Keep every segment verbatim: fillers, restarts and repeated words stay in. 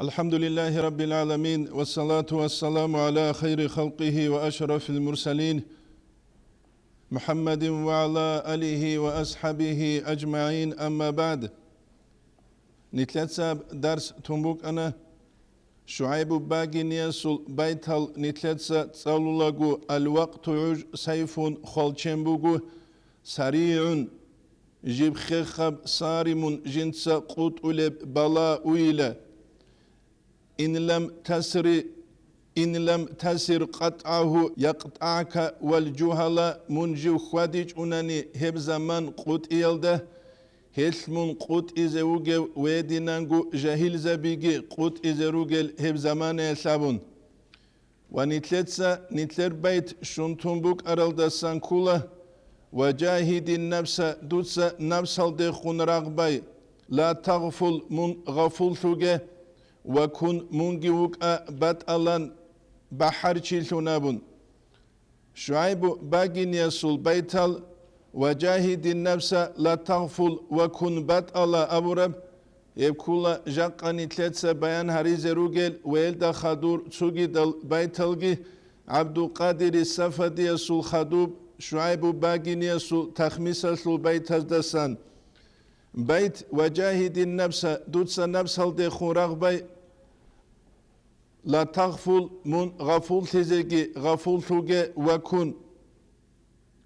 الحمد لله رب العالمين، والصلاة والسلام على خير خلقه وأشرف المرسلين، محمد وعلى آله وأصحابه أجمعين، أما بعد. Нилъеца дарс тун букӀана. ШугӀайбу Багиниясул байтал нилъеца цӀалулаго: «Ал-вакъту гӀуж сайфун хвалчен буго, саригӀун, жиб хехаб, саримун, жинца къутӀулеб бала уйила. Ин лам тасри, ин лам тасир къатӀагьу якътӀагӀка вал жугьала, мун жив хьвадичӀунани гьеб заман къутӀиялда, гьелъ мун къутӀизе вугев ва гьединанго жагьилзабиги къутӀизе ругел гьеб заманаялъ», – абун. Ва нилъеца нилъер байт щун тун букӀаралдасан ккола: «Ва жагьидин нафса», дуца напсалдехун рагъбай, «ла тагъфул», мун гъафуллъуге, «ва кун», мунги вукӀа, «батӀалан», бахӀарчилъун абун. ШугӀайбу Багиниясул байтал «ва жагьидин нафса ла тагъфул ва кун батӀала» абураб, гьеб ккола жакъа нилъеца баян гьаризе ругел ва гьелда хадур цогидал байталги. ГӀабдулкъадири Сафадиясул хадуб ШугӀайбу Багиниясул тахмисалъул байтаздасан. Байт «ва жагьидин нафса», дуца напсалдехун рагъбай, «ла тагъфул», мун гъафуллъизеги гъафуллъуге, «ва кун»,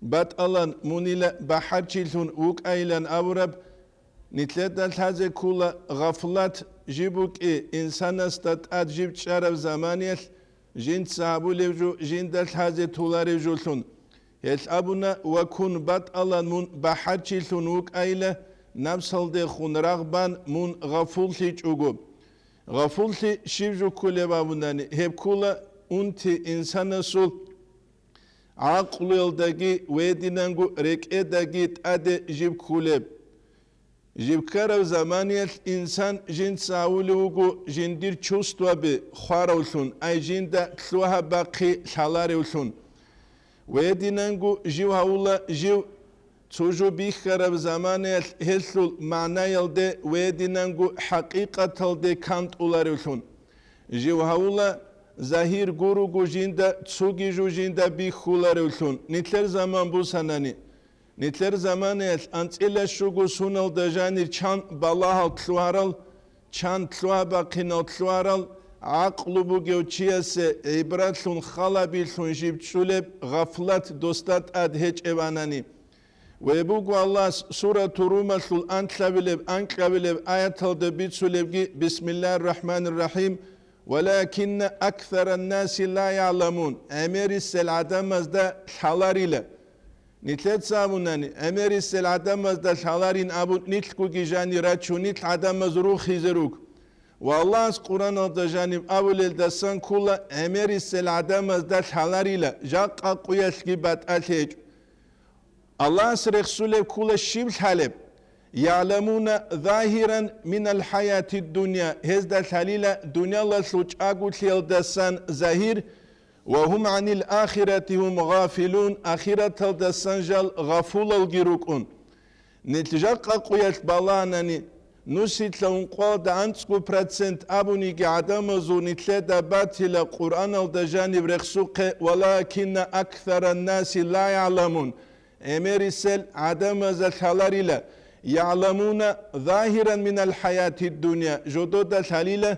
батӀалан, мунила бахӀарчилъун вукӀайилан абураб. Нилъеда лъазе ккола гъафлат жиб букӀи, инсанасда тӀад жиб чӀараб заманиялъ жинца гьабулев жо жинда лъазе толарев жолъун. Гьелъ абуна: «Ва кун батӀалан», мун бахӀарчилъун вукӀайила, напсалдехун рагъбан мун гъафуллъичӀого. Гъафуллъи щиб жо кколеб абунани, гьеб ккола унти инсанасул гӀакълуялдаги ва гьединанго рекӀедаги тӀаде жиб кколеб. Жиб ккараб заманиялъ инсан жинца гьавулев вуго жиндир чувстваби хваравлъун, ай жинда лъугьа-бахъи лъаларевлъун. Ва гьединанго жив гьавула жив цо жо бихьараб заманаялъ гьелъул магӀнаялде ва гьединанго хӀакъикъаталде кантӀуларевлъун. Жив гьавула загьир гуруго жинда цоги жо жинда бихьуларевлъун. Нилъер заман бусанани, нилъер заманаялъ анцӀила щуго суналда жанир чан балагьал лъугьарал, чан лъугьа-бахъинал лъугьарал, гӀакълу бугев чиясе гӀибратлъун халабилъун жиб чӀулеб гъафлат досда тӀад гьечӀебанани. Ва буго Аллагьас Сурату Румалъул анлъабилеб, анкьабилеб аяталда бицулебги: «Бисмиллагьир рахӀманир рахӀим. Валакинна аксаран наси ла ягӀламун». ГӀемерисел гӀадамазда лъаларила. Нилъеца абунани, гӀемерисел гӀадамазда лъаларин абун нилъгоги жанир рачун, нилъ гӀадамаз рухизе руго. Ва Аллагьас Къуръаналда жаниб абулелдасан ккола, гӀемерисел гӀадамазда лъаларила, жакъа къуялъги батӀалъи гьечӀо. Аллагьас рехсулеб ккола щиб лъалеб? «ЯгӀламуна загьиран минал хӀаятид дунья», гьезда лъалила дуниялалъул чӀаголъиялдасан загьир, «ва гьум гӀанил ахирати гьум гъафилун», ахираталдасан жал гъафулалги рукӀун. Нилъ жакъа къуялъ балагьанани, нусилъа ункъоялда анцӀго процент абуниги гӀадамазул нилъеда батила Къуръаналда жаниб рехсухъе: «Валакинна аксаран наси ла ягӀламун», гӀемерисел гӀадамазда лъаларила, «ягӀламуна загьиран минал хӀаятид дунья», жодода лъалила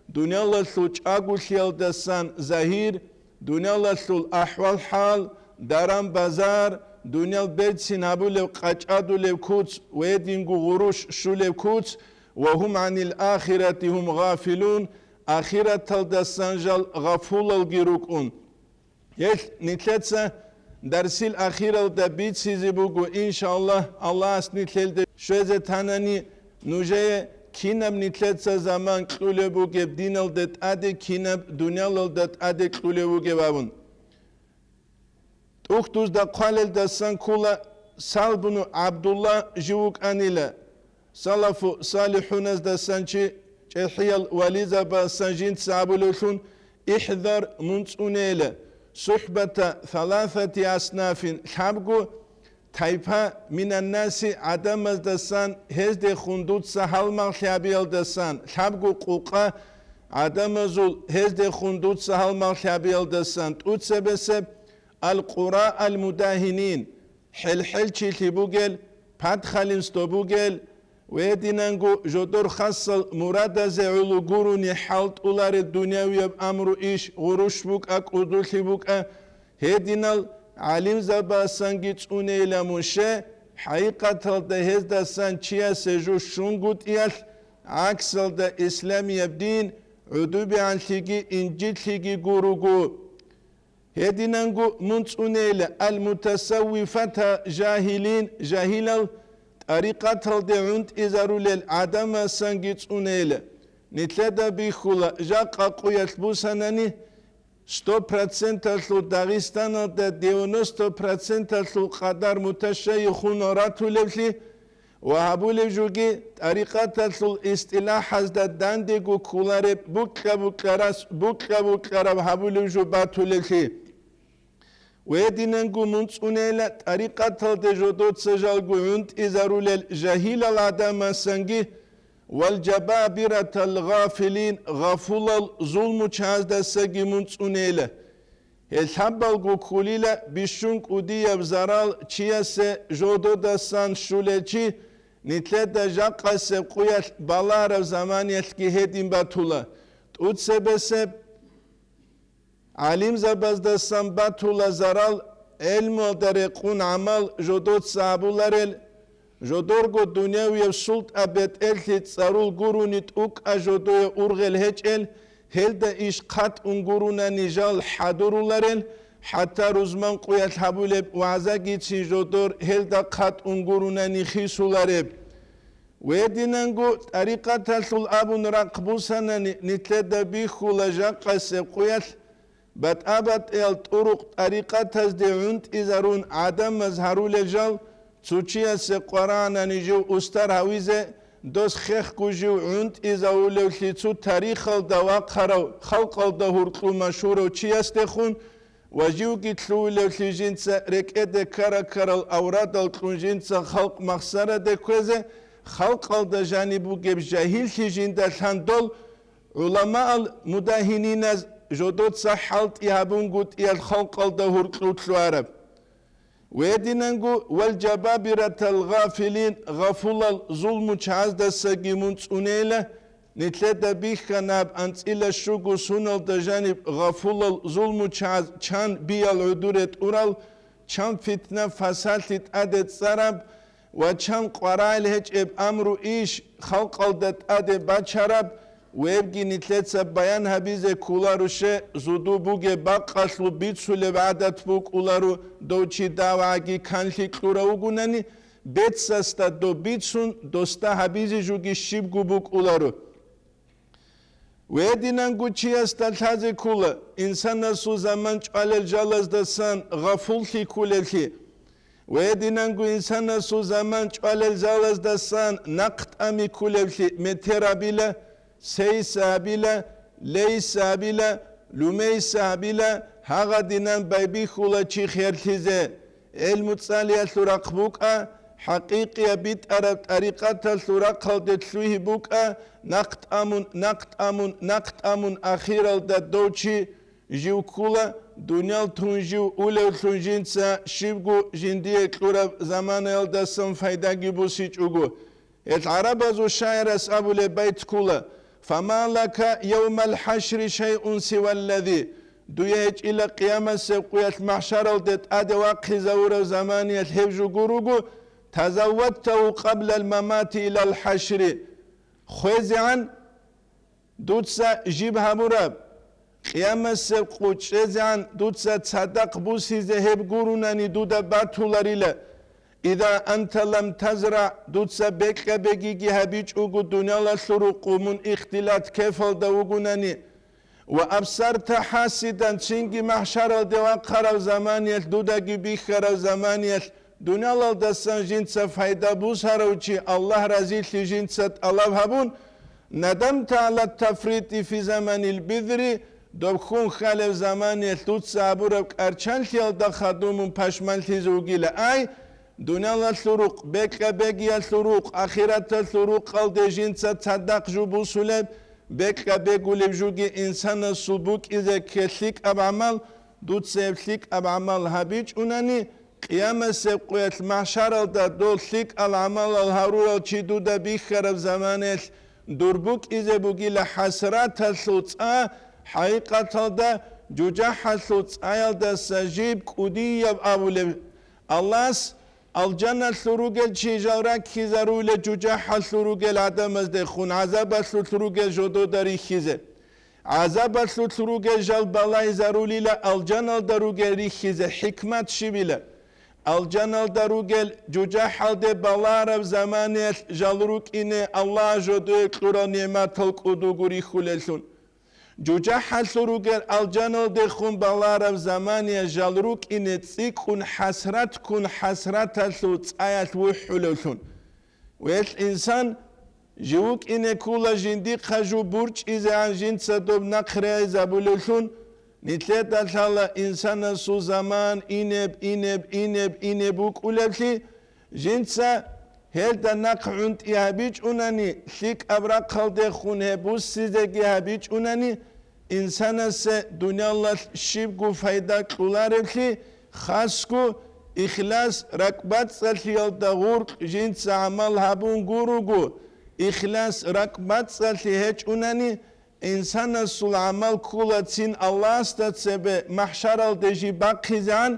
дуниялалъул чӀаголъиялдасан загьир, дуниялалъул ахӀвал-хӀал, даран-базар, дуниял берцин гьабулеб къачӀадулеб куц ва гьединго гъурущ щулеб куц, «ва гьум гӀанил ахирати гьум гъафилун», ахираталдасан жал гъафулалги рукӀун. Гьелъ нилъеца дарсил ахиралда бицизе буго, иншааллагь, Аллагьас нилъелде щвезе танани, нужее кинаб нилъеца заман кьулеб бугеб диналда тӀаде, кинаб дуниялалда тӀаде кьулеб бугеб абун. ТӀухьдузда хъвалелдасан ккола, Сал буну ГӀабдулла жив вукӀанила. Салафу салихӀуназдасан чи, чӀехӀиял вализабасан жинца абулевлъун: «ИхӀзар», мун цӀунейила, «сухӀбата саласати аснафин», лъабго тайпа, «минаннаси», гӀадамаздасан, гьездехун дуца гьалмагълъи гьабиялдасан, лъабго къукъа, гӀадамазул гьездехун дуца гьалмагълъи гьабиялдасан тӀуцебесеб, ал-къура ал-мудагьинин, хӀел-хӀелчилъи бугел, падхалимсто бугел, ва гьединанго жодор хасал мурадазе гӀоло гурони хӀалтӀулареб дунявияб амру иш гъурущ букӀа, кӀудулъи букӀа, гьединал гӀалимзабасанги цӀунейила мун, щай, хӀакъикъаталда гьездасан чиясе жо щунгутӀиялъ, гӀаксалда исламияб дин гӀодобегӀанлъиги инжитлъиги гуруго. Гьединанго мун цӀунейила ал-мутасаввифата жагьилин, жагьилал тӀарикъаталде гӀунтӀизарулел гӀадамасанги цӀунейила. Нилъеда бихьула, жакъа къуялъ бусанани, сто проценталъул Дагъистаналда девяносто проценталъул къадар муташайихун ратулевлъи ва гьабулев жуги тӀарикъаталъул истилахӀазда дандего кколареб букьа-букьарас букьа-букьараб гьабулев жо батулевлъи. Гьединанго мун цӀунейила тӀарикъаталде жодоца жалго гӀунтӀизарулел жагьилал гӀадамасанги, вал жабабиратал гъафилин, гъафулал зулмучаздасаги мун цӀунейила. Гьел лъабалго кколила бищун кӀудияб зарал чиясе жододасан щулел чи, нилъеда жакъасеб къуялъ балараб заманиялъги гьедин батула. ТӀуцебесеб, гӀалимзабаздасан батула зарал, гӀелмуялда рекъун гӀамал жодоца гьабуларел, жодорго дунявияб султӀа бетӀерлъи цӀарул гурони тӀукӀа жодое ургъел гьечӀел, гьелда иш хъатӀун гуронани жал хӀадуруларел, хӀатта рузман къуялъ гьабулеб вагӀзагицин жодор гьелда хъатӀун гуронани хисулареб. Гьединанго тӀарикъаталъул абун рахъ бусанани нилъеда бихьула жакъасеб къуялъ, батӀа-батӀиял тӀурукъ тӀарикъатазде гӀунтӀизарун гӀадамаз гьарулел жал, цо чиясе къварагӀанани жив устар гьавизе, дос хехго жив гӀунтӀизавулевлъи цо тарихалда вахъарав, халкъалда гьуркьу машгьурав чиясдехун, ва живги лъугьулевлъи жинца рекӀеде ккара-ккарал аврадал кьун жинца халкъ махсараде кквезе, халкъалда жаниб бугеб жагьиллъи жинда лъан дол гӀуламаал мудагьининаз жодоца хӀалтӀи гьабунгутӀиялъ халкъалда гьуркьу лъугьараб. Гьединанго вал жабабиратал гъафилин, гъафулал зулмучаздасаги мун цӀунейила, нилъеда бихьана гьаб анцӀила щуго суналда жаниб гъафулал зулмучаз чан биял гӀодоре тӀурал, чан фитна-фасалъи тӀаде цӀараб ва чан къварагӀел гьечӀеб амру иш халкъалда тӀаде бачараб, вебги нилъеца баян гьабизе кколаруше, зуду бугеб бакъалъул бицулеб гӀадат букӀуларо, дов чи давгӀаги канлъи кьурав вугунани, бецасда доб бицун, досда гьабизе жуги щибго букӀуларо. Гьединанго чиясда лъазе ккола, инсанасул заман чӀвалел жалаздасан гъафуллъи кколеблъи. Гьединанго инсанасул заман чӀвалел жалаздасан нахъ тӀами кколеблъи, метер абила, сейса абила, лейса абила, лумейса абила, гьагъадинан байбихьула чи херлъизе. ГӀелму цӀалиялъул рахъ букӀа, хӀакъикъияб битӀараб тӀарикъаталъул рахъалде лъугьи букӀа, нахъ тӀамун, нахъ тӀамун, нахъ тӀамун ахиралда дов чи жив ккула, дуниял тун жив улевлъун жинца щибго жиндие кьураб заманаялдасан пайдаги бусичӀого. Гьел гӀарабазул шагӀирас абулеб байт ккула: «Фама лака явмал хӀашри шайъун сиваллади», дуе гьечӀила къиямасеб къуялъ махӀшаралде тӀаде вахъизавурав заманиялъ гьеб жо гуруго, «тазавваттагьу къаблал мамати илал хӀашри», хвезегӀан дуца жиб гьабураб, къиямасеб къо чӀезегӀан дуца цадахъ бусизе гьеб гурунани дуда батуларила. Иза анта лам тазра, дуца бекьа-бегиги гьабичӀого дуниялалъул рукъу мун ихтилат кефалда вугунани, ва абсарта хӀасидан, цинги махӀшаралде вахъарав заманиялъ, дудаги бихьарав заманиялъ, дуниялалдасан жинца пайда бусарав чи Аллагь разилъи жинца тӀалаб гьабун, «Надамта гӀала тафрити фи заманил бирри», доб хьун хьалев заманиялъ дуца гьабураб кӀарчанлъиялда хадумун пашманлъизе вугила. Ай, дуниялалъул рукъ, бекьа-бегиялъул рукъ, ахираталъул рукъалде жинца цадахъ жо бусулеб, бекьа бегулеб жуги инсанасул букӀизе кке лъикӀаб гӀамал, дуца гьеб лъикӀаб гӀамал гьабичӀунани, къиямасеб къоялъ махӀшаралда дол лъикӀал гӀамалал гьарурал чи дуда бихьараб заманаялъ дур букӀизе бугила хӀасраталъул цӀа, хӀакъикъаталда жужахӀалъул цӀаялдаса жиб кӀудияб абулеб. Аллагьас алжаналъур ругел чи жал раккизарулел жужахӀалъур ругел гӀадамаздехун, гӀазабалъулъ ругел жодода рихьизе. ГӀазабалъулъ ругел жал балайзарулила алжаналда ругел рихьизе. ХӀикмат щибила? Алжаналда ругел жужахӀалде балараб заманаялъ жал рукӀине Аллагь жодое кьурал нигӀматал кӀудуго рихьулеллъун. ЖужахӀалъур ругел алжаналдехун балараб заманаялъ жал рукӀине цӀикӀкӀун хӀасратккун хӀасраталъул цӀаялъ вухӀулевлъун. Велъ инсан, жив вукӀине ккула жиндихъа жу бурчӀизегӀан жинца доб нахърайзабулевлъун, нилъеда лъала инсанасул заман инеб, инеб, инеб, инеб букӀулеблъи, жинца гьелда нахъ гӀунтӀи гьабичӀунани, лъикӀаб рахъалдехун гьеб буссизеги гьабичӀунани, инсанасе дуниялалъ щибго пайда кьолареблъи, хасго ихлас ракӀбацӀцӀалъиялда гъуркь жинца гӀамал гьабун гуруго, ихлас ракӀбацӀцӀалъи гьечӀунани, инсанасул гӀамал кколацин Аллагьасда цебе махӀшаралде жиб бахъизегӀан,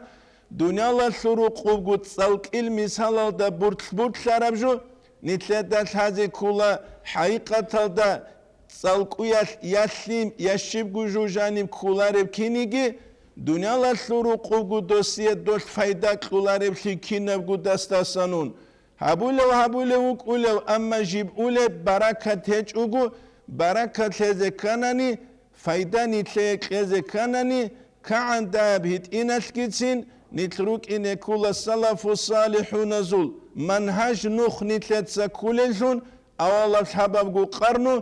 дуниялалъул рукъубго цӀалкӀил мисалалда буртлъ-буртлъараб жо, нилъеда лъазе ккола хӀакъикъаталда цӀалкӀуялъ я лъим, я щибго жужаниб кколареб киниги, дуниялалъул рукъубго досие долъ пайда кьолареблъи кинабго дасдасанун. Гьабулев, гьабулев вукӀулев, амма жиб улеб баракат гьечӀого, баракат лъезе кканани, пайда нилъее кьезе кканани, кагӀандаяб гьитӀиналъгицин нилъ рукӀине ккула салафу салихӀуназул манхӀаж нух нилъеца кколеллъун, авалаб лъабабго къарну,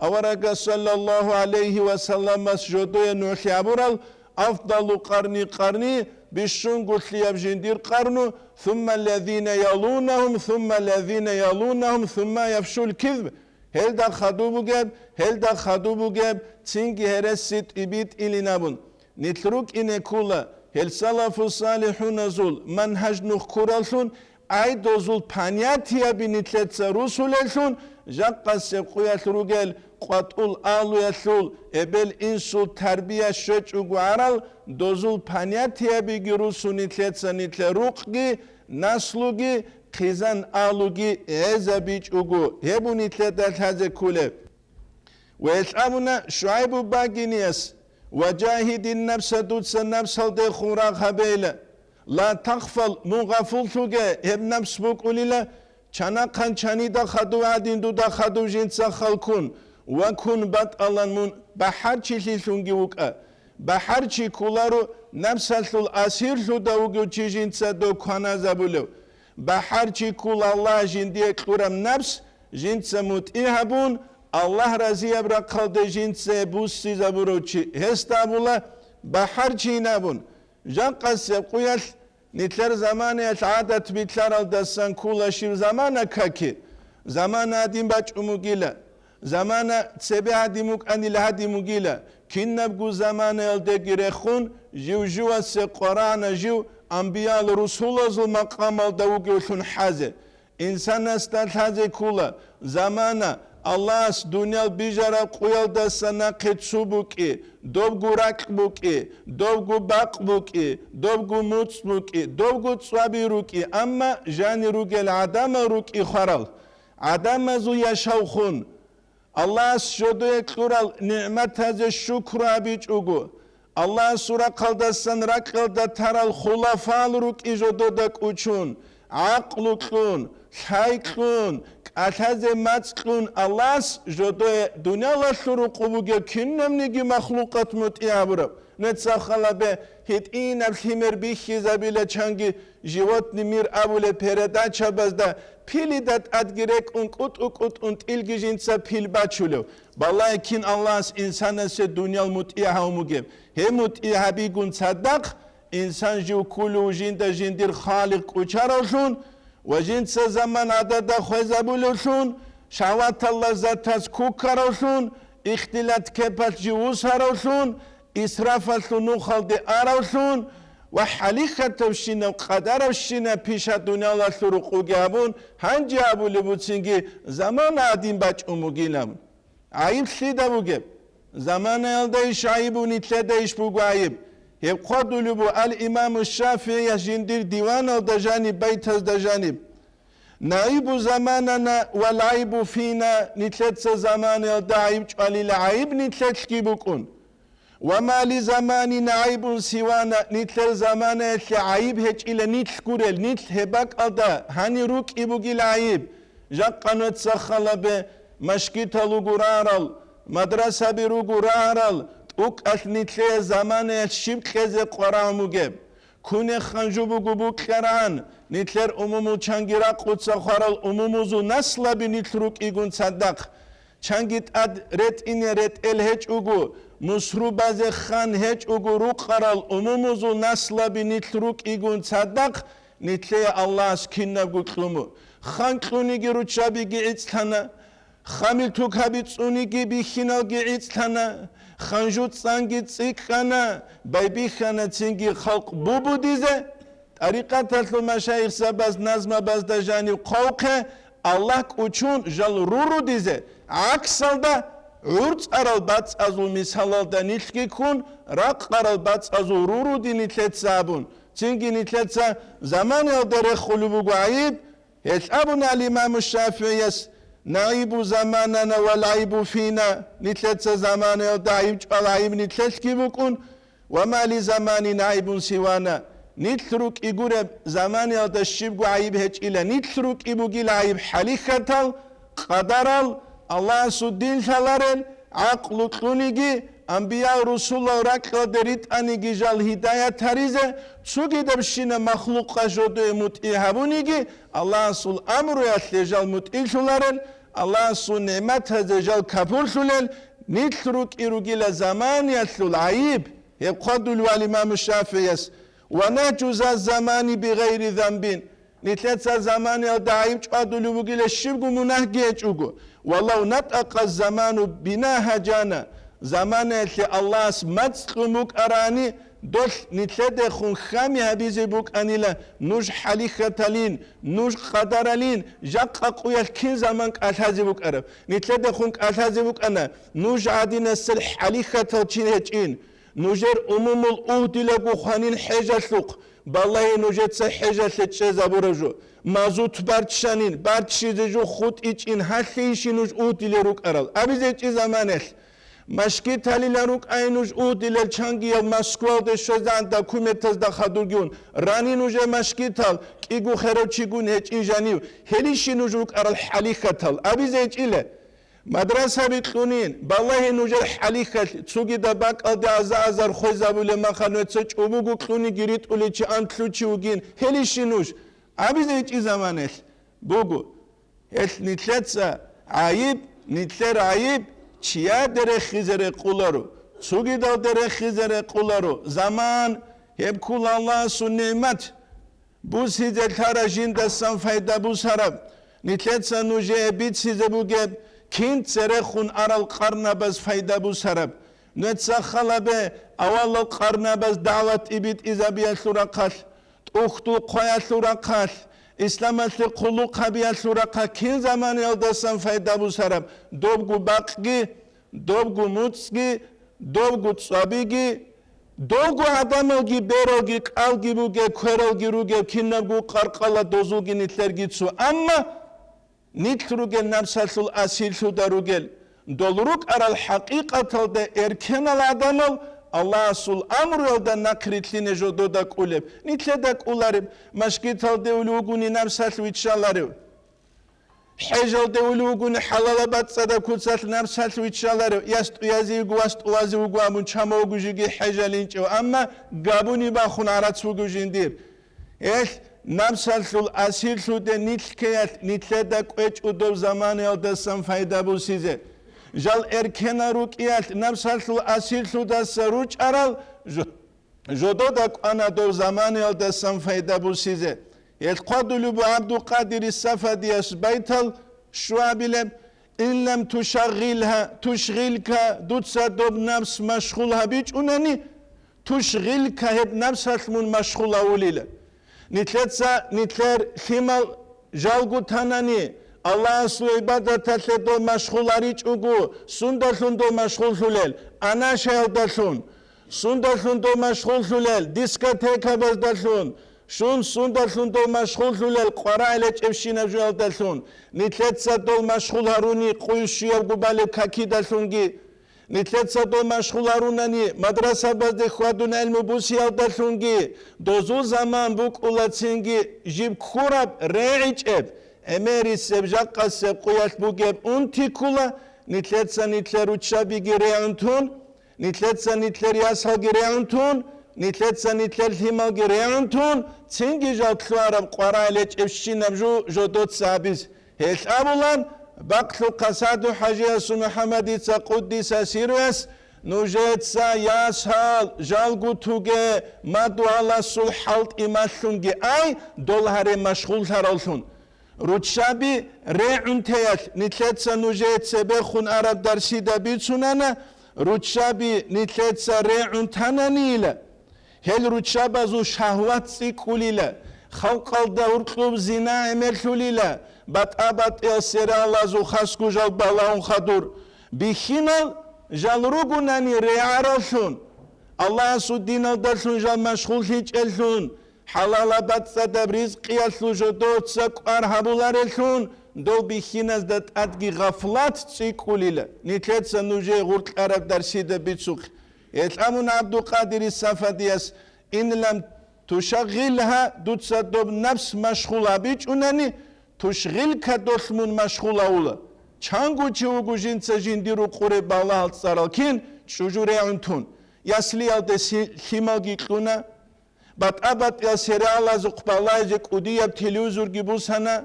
аварагас саллаллагьу гӀалайгьи ва салламас жодое нугӀлъи абурал, афдалу къарни къарни, бищунго лъияб жиндир къарну, сумма ллазина ялунагьум, сумма ллазина ялунагьум, сумма яфшул кизб, гьелда хадуб бугеб, гьелда хадуб бугеб, цинги гьереси тӀибитӀилин абун. Нилъ рукӀине ккула гьел салафу салихӀуназул манхӀаж нух ккураллъун, ай дозул понятияби нилъеца русулеллъун, жакъасеб къуялъ ругел къватӀул алуялъул эбел-инсул тарбия щвечӀого гӀарал, дозул понятиябиги русун нилъеца нилъер рукъги, наслуги, хъизан алуги гӀезабичӀого, гьеб нилъеда лъазе кколеб. Ва гьелъ абуна ШугӀайбу багинияс: «Ва жагьидин напса», дуца напсалдехун рагъ гьабейла. «Ла тагъфал», мун гъафуллъуге, гьеб напс букӀулила, чанахъан чанида хадув гӀадин дуда хадув жинца халкун, «ва кун батӀалан», мун бахӀарчилъилъунги вукӀа. БахӀарчи кколаро напсалъул асирлъуда вугев чи жинца дов кваназабулев. БахӀарчи ккола Аллагь жиндие кьураб напс, жинца мутӀигӀ гьабун, Аллагь разияб рахъалде жинца буссизабурав чи, гьесда абула бахӀарчийин абун. Жакъасеб къуялъ нилъер заманаялъ гӀадат билълъаралдасан ккола щиб замана каки, замана гьадин бачӀун бугила. Замана цебе гьадин букӀанила гьадин бугила, кинабго заманаялдеги рехун, жив-живасе къварагӀана жив амбиял-русулазул макъамалда вугевлъун хӀазе. Инсанасда лъазе ккола, замана, Аллагьас дуниял бижараб къуялдаса нахъе цу букӀи, добго ракь букӀи, добго бакъ букӀи, добго муцӀ букӀи, добго цӀваби рукӀи, амма жанир ругел гӀадамал рукӀи хварал. ГӀадамазул яшав хун, Аллагьас жодое кьурал нигӀматазе шукру гьабичӀого, Аллагьасул рахъалдасан ракьалда тарал хулафал рукӀи жодода кӀучун, гӀакълу кьун, лъай кьун, кӀалъазе мацӀ кьун Аллагьас жодое дуниялалъул рукъу бугеб кинабниги махлукъат мутӀигӀ гьабураб. Нуца халабе гьитӀинаб лъимер бихьизабила чанги «Животный мир» абулеб передачабазда пилида тӀадги рекӀун кӀутӀу-кӀутӀун тӀилги жинца пил бачулев. Балагье кин Аллагьас инсанасе дуниял мутӀигӀ гьавун бугеб. Гьеб мутӀигӀ гьабигун цадахъ, инсан жив кколев жинда жиндир Халикъ кӀучаравлъун ва жинца заман гӀадада хвезабулевлъун, шагьватал лаззатаз куккаравлъун, ихтилат-кепалъ жив вусаравлъун, исрафалъул нухалде аравлъун ва хӀалихьатабщинаб, къадаравщинаб пиша дуниялалъул рукъуги абун, гьанже абулеб буцинги, замана гьадин бачӀун бугилан. ГӀайиб лъида бугеб? Заманаялда иш гӀайибу, нилъеда иш буго гӀайиб? Гьеб хъвадулеб бу ал-Имаму ШафигӀияс жиндир диваналда жаниб, байтазда жаниб: «НагӀибу заманана ва лгӀайбу фина», нилъеца заманаялда гӀайиб чӀвалила, гӀайиб нилъелъги букӀун. «Ва ма ли заманина гӀайбун сивана», нилъер заманаялъе гӀайиб гьечӀила нилъ гурел, нилъ гьеб бакӀалда гьанир рукӀи бугила гӀайиб. Жакъа нуца халабе машгитал руго рагӀарал, мадрасаби руго рагӀарал, тӀукӀалъ нилъее заманаялъ щиб кьезе къварагӀун бугеб? Кунех ханжу буго букьарагӀан, нилъер умумул чанги ракъуца хварал умумузул наслаби нилъ рукӀигун цадахъ. Чанги тӀад ретӀине ретӀел гьечӀого, мусру базе хан гьечӀого рукъарал умумузул наслаби нилъ рукӀигун цадахъ, нилъее Аллагьас кинабго кьуму. Хан кьуниги руччабиги гӀицӀлъана, хамил тукаби цӀуниги бихьиналги гӀицӀлъана, ханжу цӀанги цӀикӀкӀана, байбихьана цинги халкъ бубудизе. ТӀарикъаталъул машайихзабаз назмабазда жанив хъвавухъе, Аллагь кӀучун жал рурудизе, гӀаксалда, гӀурцӀарал бацӀазул мисалалда нилъги ккун, ракъарал бацӀазул руруди нилъеца абун, цинги нилъеца заманаялда рехулеб буго гӀайиб. Гьелъ абуна ал-Имаму ШафигӀияс: «НагӀибу заманана ва лгӀайбу фина», нилъеца заманаялда гӀайиб чӀвал, гӀайиб нилъелъги букӀун, «Ва ма ли заманина гӀайбун сивана», нилъ рукӀи гуреб заманаялда щибго гӀайиб гьечӀила, нилъ рукӀи бугила гӀайиб хӀалихьатал, къадарал, Аллагьасул дин лъаларел, гӀакълу кьуниги, амбиял-русулал ракьалде ритӀаниги жал гьидаят гьаризе, цогидабщина махлукъа жодое мутӀигӀ гьабуниги, Аллагьасул амруялъе жал мутӀигӀлъуларел, Аллагьасул нигӀматазе жал капурлъулел, нилъ рукӀи ругила заманиялъул гӀайиб, гьеб хъвадулев ал-Имаму ШафигӀияс: «Ва нагьжу за замани бигъайри занбин», нилъеца заманиялда гӀайиб чӀвадулев вугила щибго мунагьги гьечӀого, «ва лав натӀакъа заману бина гьажана», заманаялъе Аллагьас мацӀ кьун букӀарани, долъ нилъедехун хьами гьабизе букӀанила нуж хӀалихьаталин, нуж къадаралин, жакъа къуялъ кин заман кӀалъазе букӀараб. Нилъедехун кӀалъазе букӀана нуж гӀадинасел хӀалихьатал чи гьечӀин. Нужер умумул угьдилаго хванин хӀежалъухъ, балагье нужеца хӀежалъе чӀезабураб жо. Мазут барччанин, барччизе жо хутӀичӀин, гьалъейищи нуж угьдилел рукӀарал? Абизе гьечӀи заманаялъ. Машгиталилан рукӀай нуж угьдилел, чангияв Москвалде щвезегӀан документазда хадурги ун. Рани нужер машгитал, кӀиго херав чигун гьечӀин жанив, гьелищи нуж рукӀарал хӀалихьатал? Абизе гьечӀила. Мадрасаби кьунин, балагье нужер хӀалихьалъ, цогидаб бакӀалде аза-азар хвезабулеб махал нуца чӀобого кьуниги ритӀуличи анлъучи вугин, гьелищи нуж? Абизе гьечӀи заманаялъ буго. Гьелъ нилъеца гӀайиб, нилъер гӀайиб чияде рехизе рекъоларо, цогидалде рехизе рекъоларо. Заман, гьеб ккола Аллагьасул нигӀмат. Бусизе лъара жиндасан пайда бусараб, нилъеца нужее бицизе бугеб, кин церехун арал къарнабаз пайда бусараб. Нуца халабе авалал къарнабаз дагӀватги битӀизабиялъул рахъалъ, тӀухьдул хъваялъул рахъалъ, исламалъе хъулухъ гьабиялъул рахъалъ кин заманаялдасан пайда бусараб, добгу бакъги, добгу муцӀги, добгу цӀвабиги, добгу гӀадамалги, бералги, кӀалги бугеб, квералги ругеб, кинабго къаркъала дозулги нилъерги цо. Амма нилъ ругел напсалъул асирлъуда ругел, дол рукӀарал хӀакъикъаталда эркенал гӀадамал Аллагьасул амруялда нахъ рилълъине жодода кӀулеб, нилъеда кӀулареб, машгиталде улев вугони напсалъ виччаларев. ХӀежалде улев вугони хӀалалаб бацӀцӀадаб куцалъ напсалъ виччаларев, ястӀуязе йиго вастӀувазе вуго абун чамав вуго жеги хӀежалинчӀев, амма габуни бахун гӀарац вуго жиндир. Гьелъ напсалъул асирлъуде нилъ ккеялъ нилъеда кӀвечӀо доб заманаялдасан пайда бусизе. Жал эркенал рукӀиялъ напсалъул асирлъудаса ручӀарал жо-, жодода кӀвана дов заманаялдасан пайда бусизе. Гьелъ хъвадулеб буго ГӀабдулкъадир Сафадияс байтал щуабилеб: Ин лам тушагъилха, тушгъилка, дуца доб напс машгъул гьабичӀунани, тушгъилка, гьеб напсалъ мун машгъул гьавулила. Нилъеца нилъер лъимал жалго танани, Аллагьасул гӀибадаталъе дол машгъул гьаричӀого, сундалъун дол машгъуллъулел? Анашаялдалъун. Сундалъун дол машгъуллъулел? Дискотекабаздалъун. Шун сундалъун дол машгъуллъулел? КъварагӀел гьечӀебщинаб жоялдалъун. Нилъеца дол машгъул гьаруни къуй щуябго балеб какидалъунги. Нилъеца дол машгъул гьарунани мадрасабазде хьвадун гӀелму бусиялдалъунги, дозул заман букӀулацинги жиб ккураб регӀичӀеб, гӀемерисеб, жакъасеб къуялъ бугеб унти ккула. Нилъеца нилъер руччабиги регӀун тун, нилъеца нилъер ясалги регӀун тун, нилъеца нилъер лъималги регӀун тун, цинги жал лъугьараб къварагӀел гьечӀебщинаб жо жодоца гьабизе. Гьелъ абулан, бакълъухъа СагӀду-хӀажиясул МухӀаммадица, къуддиса сирруяс, нужеца ясал жалго туге, мадугьаласул хӀалтӀи малъунги ай, дол гьаре машгъуллъаравлъун. Руччаби регӀун теялъ нилъеца нужее цебехун араб дарсида бицунана, руччаби нилъеца регӀун тананийила, гьел руччабазул шагьват цӀикӀкӀулила, халкъалда гьуркьуб зина гӀемерлъулила, батӀа-батӀиял сериалазул хасго жал балагьун хадур. Бихьинал жал ругунани регӀаравлъун, Аллагьасул диналдалъун жал машгъуллъичӀеллъун, хӀалалаб бацӀцӀадаб ризкъиялъул жодоца кӀвар гьабулареллъун, дол бихьиназда тӀадги гъафлат цӀикӀкӀулила. Нилъеца нужее гъуркьараб дарсида бицухъе. Гьелъ абуна ГӀабдулкъадири Сафадияс: «Ин лам тушагъилха, дуца доб напс машгъул гьабичӀунани, тушгъилка, долъ мун машгъул гьавула». Чанго чи вуго жинца жиндир рукъуреб балагьал цӀарал кин, чӀужу регӀун тун. Яслиялде си-, лъималги кьуна, батӀа-батӀиял сериалазухъ балагьизе кӀудияб телевизорги бусана,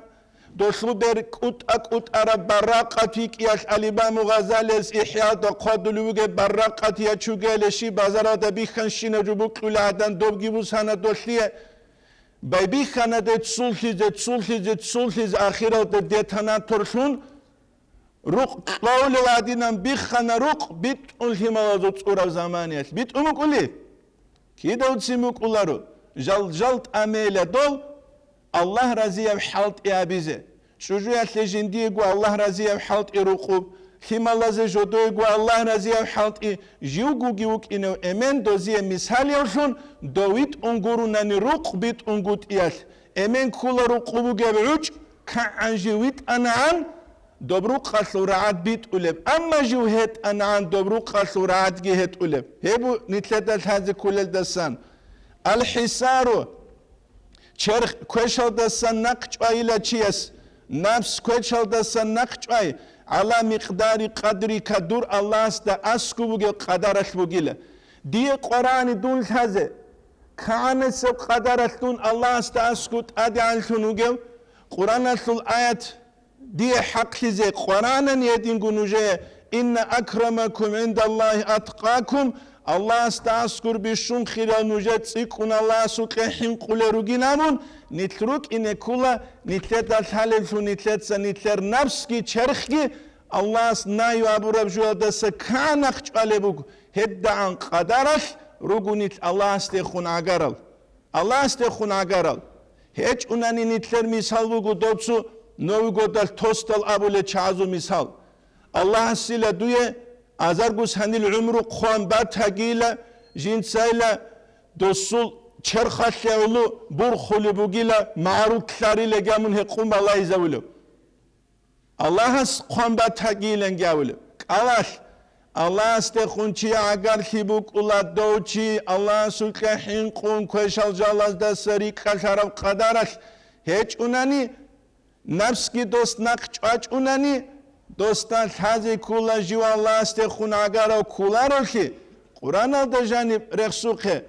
долъул бер кӀутӀа-кӀутӀараб барракъат викӀиялъ, ал-Имаму Гъазалияс ИхӀяда хъвадулев вугеб барракъат ячугеялъе щиб базаралда бихьанщинаб жо букьулеб гӀадан добги бусана долъие. Байбихьана де цуллъизе, цуллъизе, цуллъизе, ахиралда детонаторлъун рукъ кьолев гӀадинан биххана рукъ битӀун лъималазул цӀураб заманиялъ. БитӀун букӀули? Кидавцин букӀуларо, жал-жал тӀамейила дол Аллагь разияб хӀалтӀи гьабизе. ЧӀужуялъе жиндиего Аллагь разияб хӀалтӀи рукъуб, лъималазе жодоего Аллагь разияб хӀалтӀи, живгоги вукӀинев эмен дозие мисалиявлъун, дов витӀун гурунани рукъ битӀунгутӀиялъ, эмен ккула рукъуб бугеб гӀучӀ, кагӀан жив витӀанагӀан, доб рукъалъул рагӀад битӀулеб, амма жив гьетӀанагӀан, доб рукъалъул рагӀадги гьетӀулеб. Гьеб бу нилъеда лъазе кколелдасан. Ал-хӀисару, черх квешалдасан нахъ чӀвайила чияс, напс квешалдасан нахъ чӀвай, гӀала микъдари къадрика, дур Аллагьасда аскӀуб бугеб къадаралъ бугила. Дие къварани дун лъазе, кагӀанасеб къадаралъ дун Аллагьасда аскӀуб тӀадегӀанлъун вугев, Къуръаналъул аят дие хӀакълъизе къваранани гьединго нужее: «Инна акрамакум гӀиндаллагьи аткъакум», Аллагьасда аскӀур бищун хириял нужер цӀикӀкӀун Аллагьасукьа хӀинкъулел ругин абун, нилъ рукӀине ккула, нилъеда лъалеблъун нилъеца нилъер напсги черхги Аллагьас нагью абураб жуялдаса кагӀан нахъ чӀвалеб буго, гьедагӀан къадаралъ руго нилъ Аллагьасдехун гӀагарал. Аллагьасдехун гӀагарал. ГьечӀунани нилъер мисал буго дов цо Новый годалъ тостал абулел чагӀазул мисал. Аллагьасила дуе азарго санил гӀумру хъван батагийила, жинцайила досул черхалъе гӀоло бурхулеб бугила, магӀарул лъарилеги гьамун гьекъун балагьизавулев. Аллагьас хъван батагийиланги абулеб. КӀалалъ, Аллагьасдехун чи гӀагарлъи букӀула, дов чи Аллагьасукьа хӀинкъун квешал жалаздаса рикӀкӀалъараб къадаралъ гьечӀунани, напсги дос нахъ чӀвачӀунани, досда лъазе ккула жив Аллагьасдехун гӀагарав кколаревлъи, Къуръаналда жаниб рехсухъе.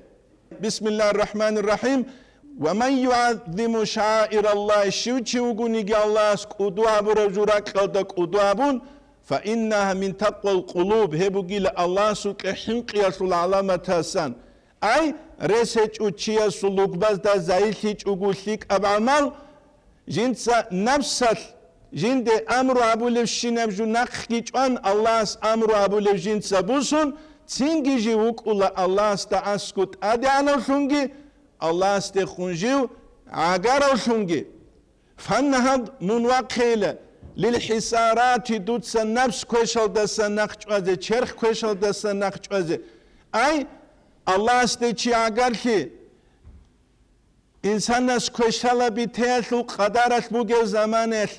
Бисмиллагьир рахӀманир рахӀим. «Ва ман югӀаззиму шаӀаираллагьи», щив чи вугониги Аллагьас кӀуду гьабураб жо ракьалда кӀуду гьабун, «фа иннагьа мин такъвал къулуб», гьеб бугила Аллагьасукьа хӀинкъиялъул гӀаламатасан. Ай, рес гьечӀо чиясул лугбазда загьирлъичӀого лъикӀаб гӀамал, жинца напсалъ Жинде амру абулебщинаб жо нахъги чӀван, Аллагьас амру абулеб жинца бусун, цинги жив вукӀула Аллагьасда аскӀу тӀадегӀанавлъунги, Аллагьасдехун жив гӀагаравлъунги. Фаннагьад, мун вахъейила, лил хӀисарати, дуца напс квешалдаса нахъ чӀвазе, черх квешалдаса нахъ чӀвазе. Ай, Аллагьасде чи гӀагарлъи, инсанас квешала битеялъул къадаралъ бугев заманаялъ,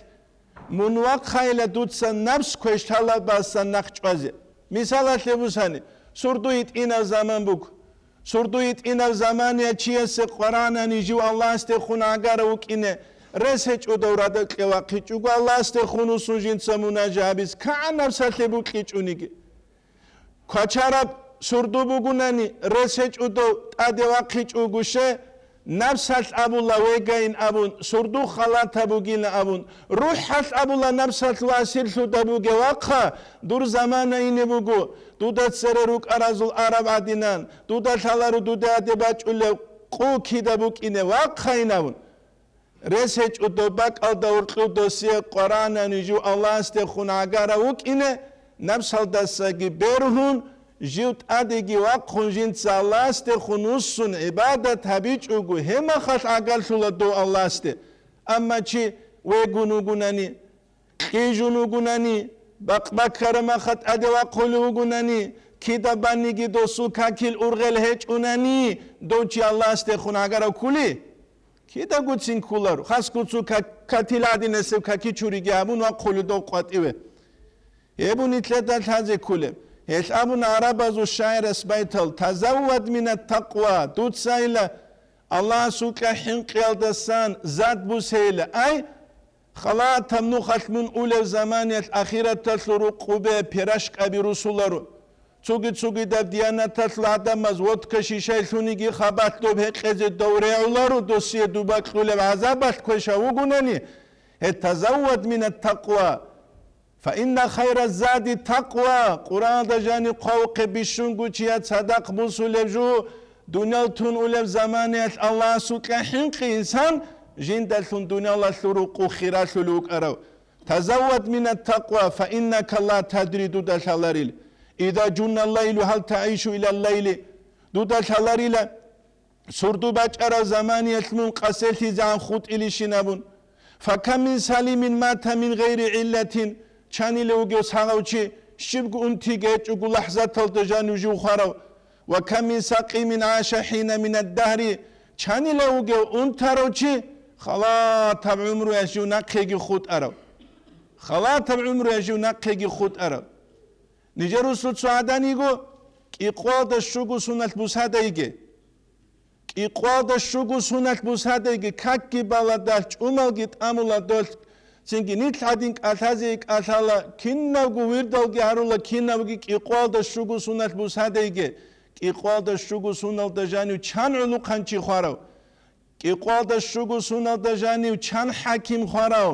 мун вахъайила дуца напс квешалабаса нахъ чӀвазе. Мисалалъе бусани, сурду йитӀинав заман буго. Сурду йитӀинав замания чиясе къваранани жив Аллагьасдехун гӀагарав вукӀине, рес гьечӀодав радакье вахъичӀого Аллагьасдехун усун жинца мунажа гьабиз, кагӀан напсалъе букьичӀониги. Квачараб сурду бугунани, рес гьечӀодав тӀаде вахъичӀого ше, напсалъ абула вегайин абун, сурду халатаб бугилан абун, рухӀалъ абула напсалъ васирлъуда буге, вахъа, дур замана ине буго, дуда цере рукӀаразул араб гӀадинан, дуда лъаларо дуда гьаде бачӀулев къо кида букӀине, вахъайин абун. Рес гьечӀо доб бакӀалда уркьув досие къваранани жив Аллагьасдехун гӀагарав вукӀине, напсалдасаги бергьун, жив тӀадеги вахъун жинца Аллагьасдехун вуссун гӀибадат гьабичӀого, гьеб мехалъ гӀагарлъула дов Аллагьасде. Амма чи вегун вугунани, кьижун вугунани, бакъ-баккараб мехалъ тӀаде вахъулев вугунани, кида банниги досул какил ургъел гьечӀунани, дов чи Аллагьасдехун гӀагарав ккули? Кидаго цин кколаро, хасго цо ка-, катил гӀадинасев каки чуриги абун вахъулев дов къватӀиве. Гьеб ун нилъеда лъазе кколеб. Гьелъ абуна гӀарабазул шагӀирас байтал: «Тазаввад минат такъва», дуцайила Аллагьасукьа хӀинкъиялдасан зад бусейила. Ай, халатаб нухалъ мун улев заманиялъ ахираталъул рукъубе пирашкаби русуларо. Цуги-цугидаб диянаталъул гӀадамаз водка шишайлъуниги хабалъ доб гьекъезе дов регӀуларо, досие дуба кьулеб гӀазабалъ квеша вугунани, гье, тазаввад минат такъва, фа инна хайра зади такъва, Къуръаналда жаниб хъвавухъе бищунго чияц цадахъ бусулеб жо, дуниял тун улеб заманиялъ Аллагьасукьа хӀинкъи инсан, жиндалъун дуниялалъул рукъу хиралъулев вукӀарав. Тазаввад минат такъва, фа иннака ла тадри, дуда лъаларил. Иза жунна лайлу гьал тагӀишу илал лайли, дуда лъаларила, сурду бачӀараб заманиялъ мун къаселъизегӀан хутӀилищин абун. Фа кам мин салимин мата мин гъайри гӀиллатин, чанилев вугев сагъав чи, щибго унти гьечӀого лахӀзаталда жанив жив хварав. Ва кам мин сакъимин гӀаша хӀина минад дагьри, чанилев вугев унтарав чи, халатаб гӀумруялъ жив нахъеги хутӀарав. Халатаб гӀумруялъ жив нахъеги хутӀарав. Нижер русул цо гӀадан йиго, кӀикъоялда щуго суналъ бусада йиге. КӀикъоялда щуго суналъ бусада йиге, какги баладалъ, чӀумалги тӀамула долъ, цинги нилъ гьадин кӀалъазе кӀалъала, кинабго вирдалги гьарула, кинабги кӀикъоялда щуго суналъ бусада йиге. КӀикъоялда щуго суналда жанив чан гӀулухъанчи хварав? КӀикъоялда щуго суналда жанив чан хӀаким хварав?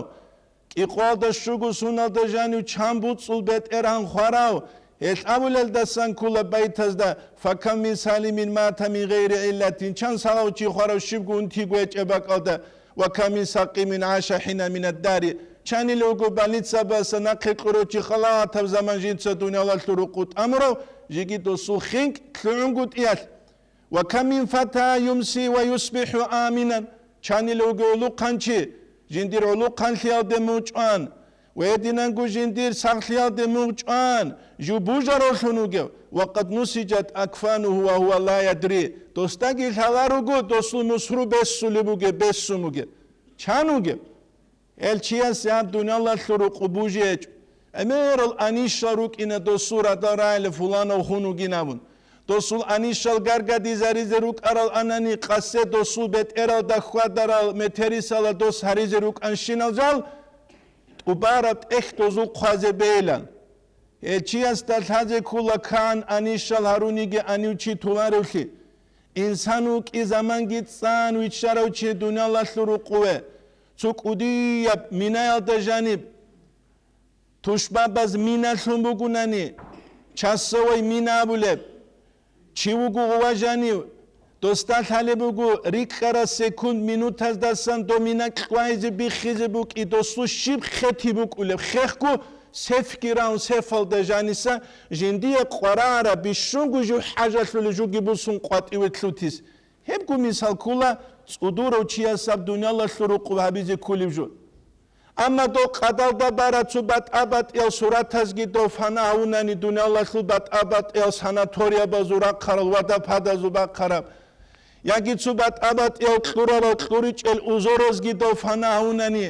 КӀикъоялда щуго суналда жанив чан буцӀул бетӀергьан хварав? Гьелъ абулелдасан ккола байтазда: «Факам мин салимин мата мин гъайри гӀиллатин», чан сагъав чи хварав щибго унти гьечӀеб бакӀалда, «ва кам мин сакъимин гӀаша хӀина минад дари», чанилев вуго больницабаса нахъе кьурав чи халатаб заман жинца дуниялалъул рукъу тӀамурав, жеги досул хинкӀ лъугӀунгутӀиялъ. «Ва кам мин фата юмси ва юсбихӀу аминан», чанилев вуго гӀулухъанчи, жиндир гӀулухъанлъиялде мучӀван, ва гьединанго жиндир сахлъиялде мучӀван, жив бужаравлъун вугев, «ва къад нусижат акфануху ва гьува ла ядри», досдаги лъаларого досул мусру бессулеб бугеб, бессун бугеб. Чан вугев? Гьел чиясе гьаб дуниялалъул рукъу бужи гьечӀо. ГӀемерал анищал рукӀина досул радал рагӀила фуланав хун вугин абун. Досул анищал гаргадизаризе рукӀарал анани, къасе досул бетӀералда хьвадарал метерисала дос гьаризе рукӀанщинал жал, тӀубараб тӀехь дозул хъвазе бейилан. Гьел чиясда лъазе ккола кагӀан анищал гьаруниги анив чи туларевлъи. Инсан вукӀи заманги цӀан виччарав чи дуниялалъул рукъуве, цо кӀудияб минаялда жаниб, тушбабаз мина лъун бугунани, часовой мина абулеб, чи вуго гъува жанив, Досда лъалеб буго, рикӀкӀараб секунд-минутаздасан дов мина кьвайзе биххизе букӀи, досул щиб хети букӀулеб, хехго сефги раун сефалда жаниса, жиндие къварагӀараб бищунго жив хӀажалъулев жуги бусун къватӀиве лъутис. Гьебго мисал ккола цӀудурав чиясаб дуниялалъул рукъуб гьабизе кколеб жо. Амма дов къадалда бараб цо батӀа-батӀиял суратазги дов фана гьавунани, дуниялалъул батӀа-батӀиял санаториябазул рахъарал, водопадазул бахъараб, яги цо батӀа-батӀиял кьурарал кьуричӀел узоразги дов фана гьавунани,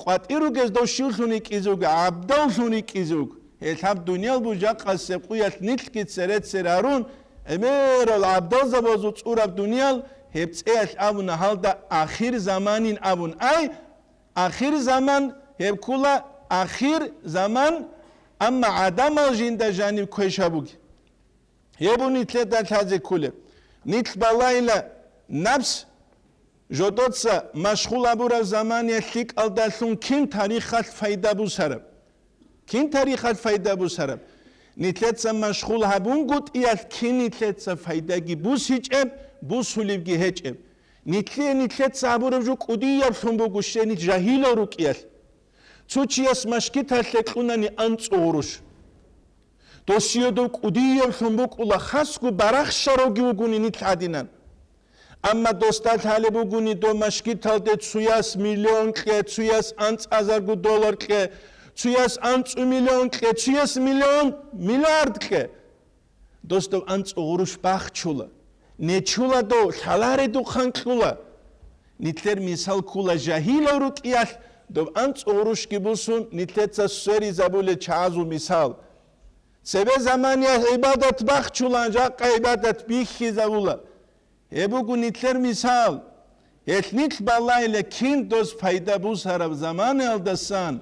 къватӀир ругез дов щивлъун рикӀизе вуго, гӀабдаллъун рикӀизе вуго. Гьелъаб дуниял бужахъасеб къуялъ нилъги цере-цере гьарун, гӀемерал гӀабдалзабазул цӀураб дуниял, гьеб цӀеялъ абуна гьалда ахир заманин абун. Ай, ахир заман, гьеб ккола ахир заман, амма гӀадамал жинда жаниб квеша буги. Гьеб нилъеда лъазе кколеб. Нилъ балайила, напс жодоца машгъул абураб замания лъикӀалдалъун кин тарихалъ пайда бусараб? Кин тарихалъ пайда бусараб? Нилъеца машгъул гьабунгутӀиялъ кин нилъеца пайдаги бусичӀеб, бусулебги гьечӀеб? Нилъее нилъеца гьабураб жо кӀудияблъун буго, щай нилъ жагьилал рукӀиялъ. Цо чияс машгиталъе кьунани анцӀго гъурущ. Досие дов кӀудияблъун букӀула, хасго барахщаравги вугони нилъ гӀадинан. Амма досда лъалеб бугони дов машгиталде цуяс миллион кье, цуяс анцӀазарго доллар кье, цуяс анцӀу миллион кье, цуяс миллион, миллиард кье. Дос дов анцӀу гъурущ бахчула, нечула дов, лъаларедухъан кьула. Нилъер мисал ккула жагьилал рукӀиялъ, дов анцӀу гъурущги бусун, нилъеца сверизабулел чагӀазул мисал. Цебе заманиялъ гӀибадат бахчулан, жакъа гӀибадат бихьизабула. Гьеб буго нилъер мисал. Гьелъ нилъ балайила кин дос пайда бусараб заманаялдасан,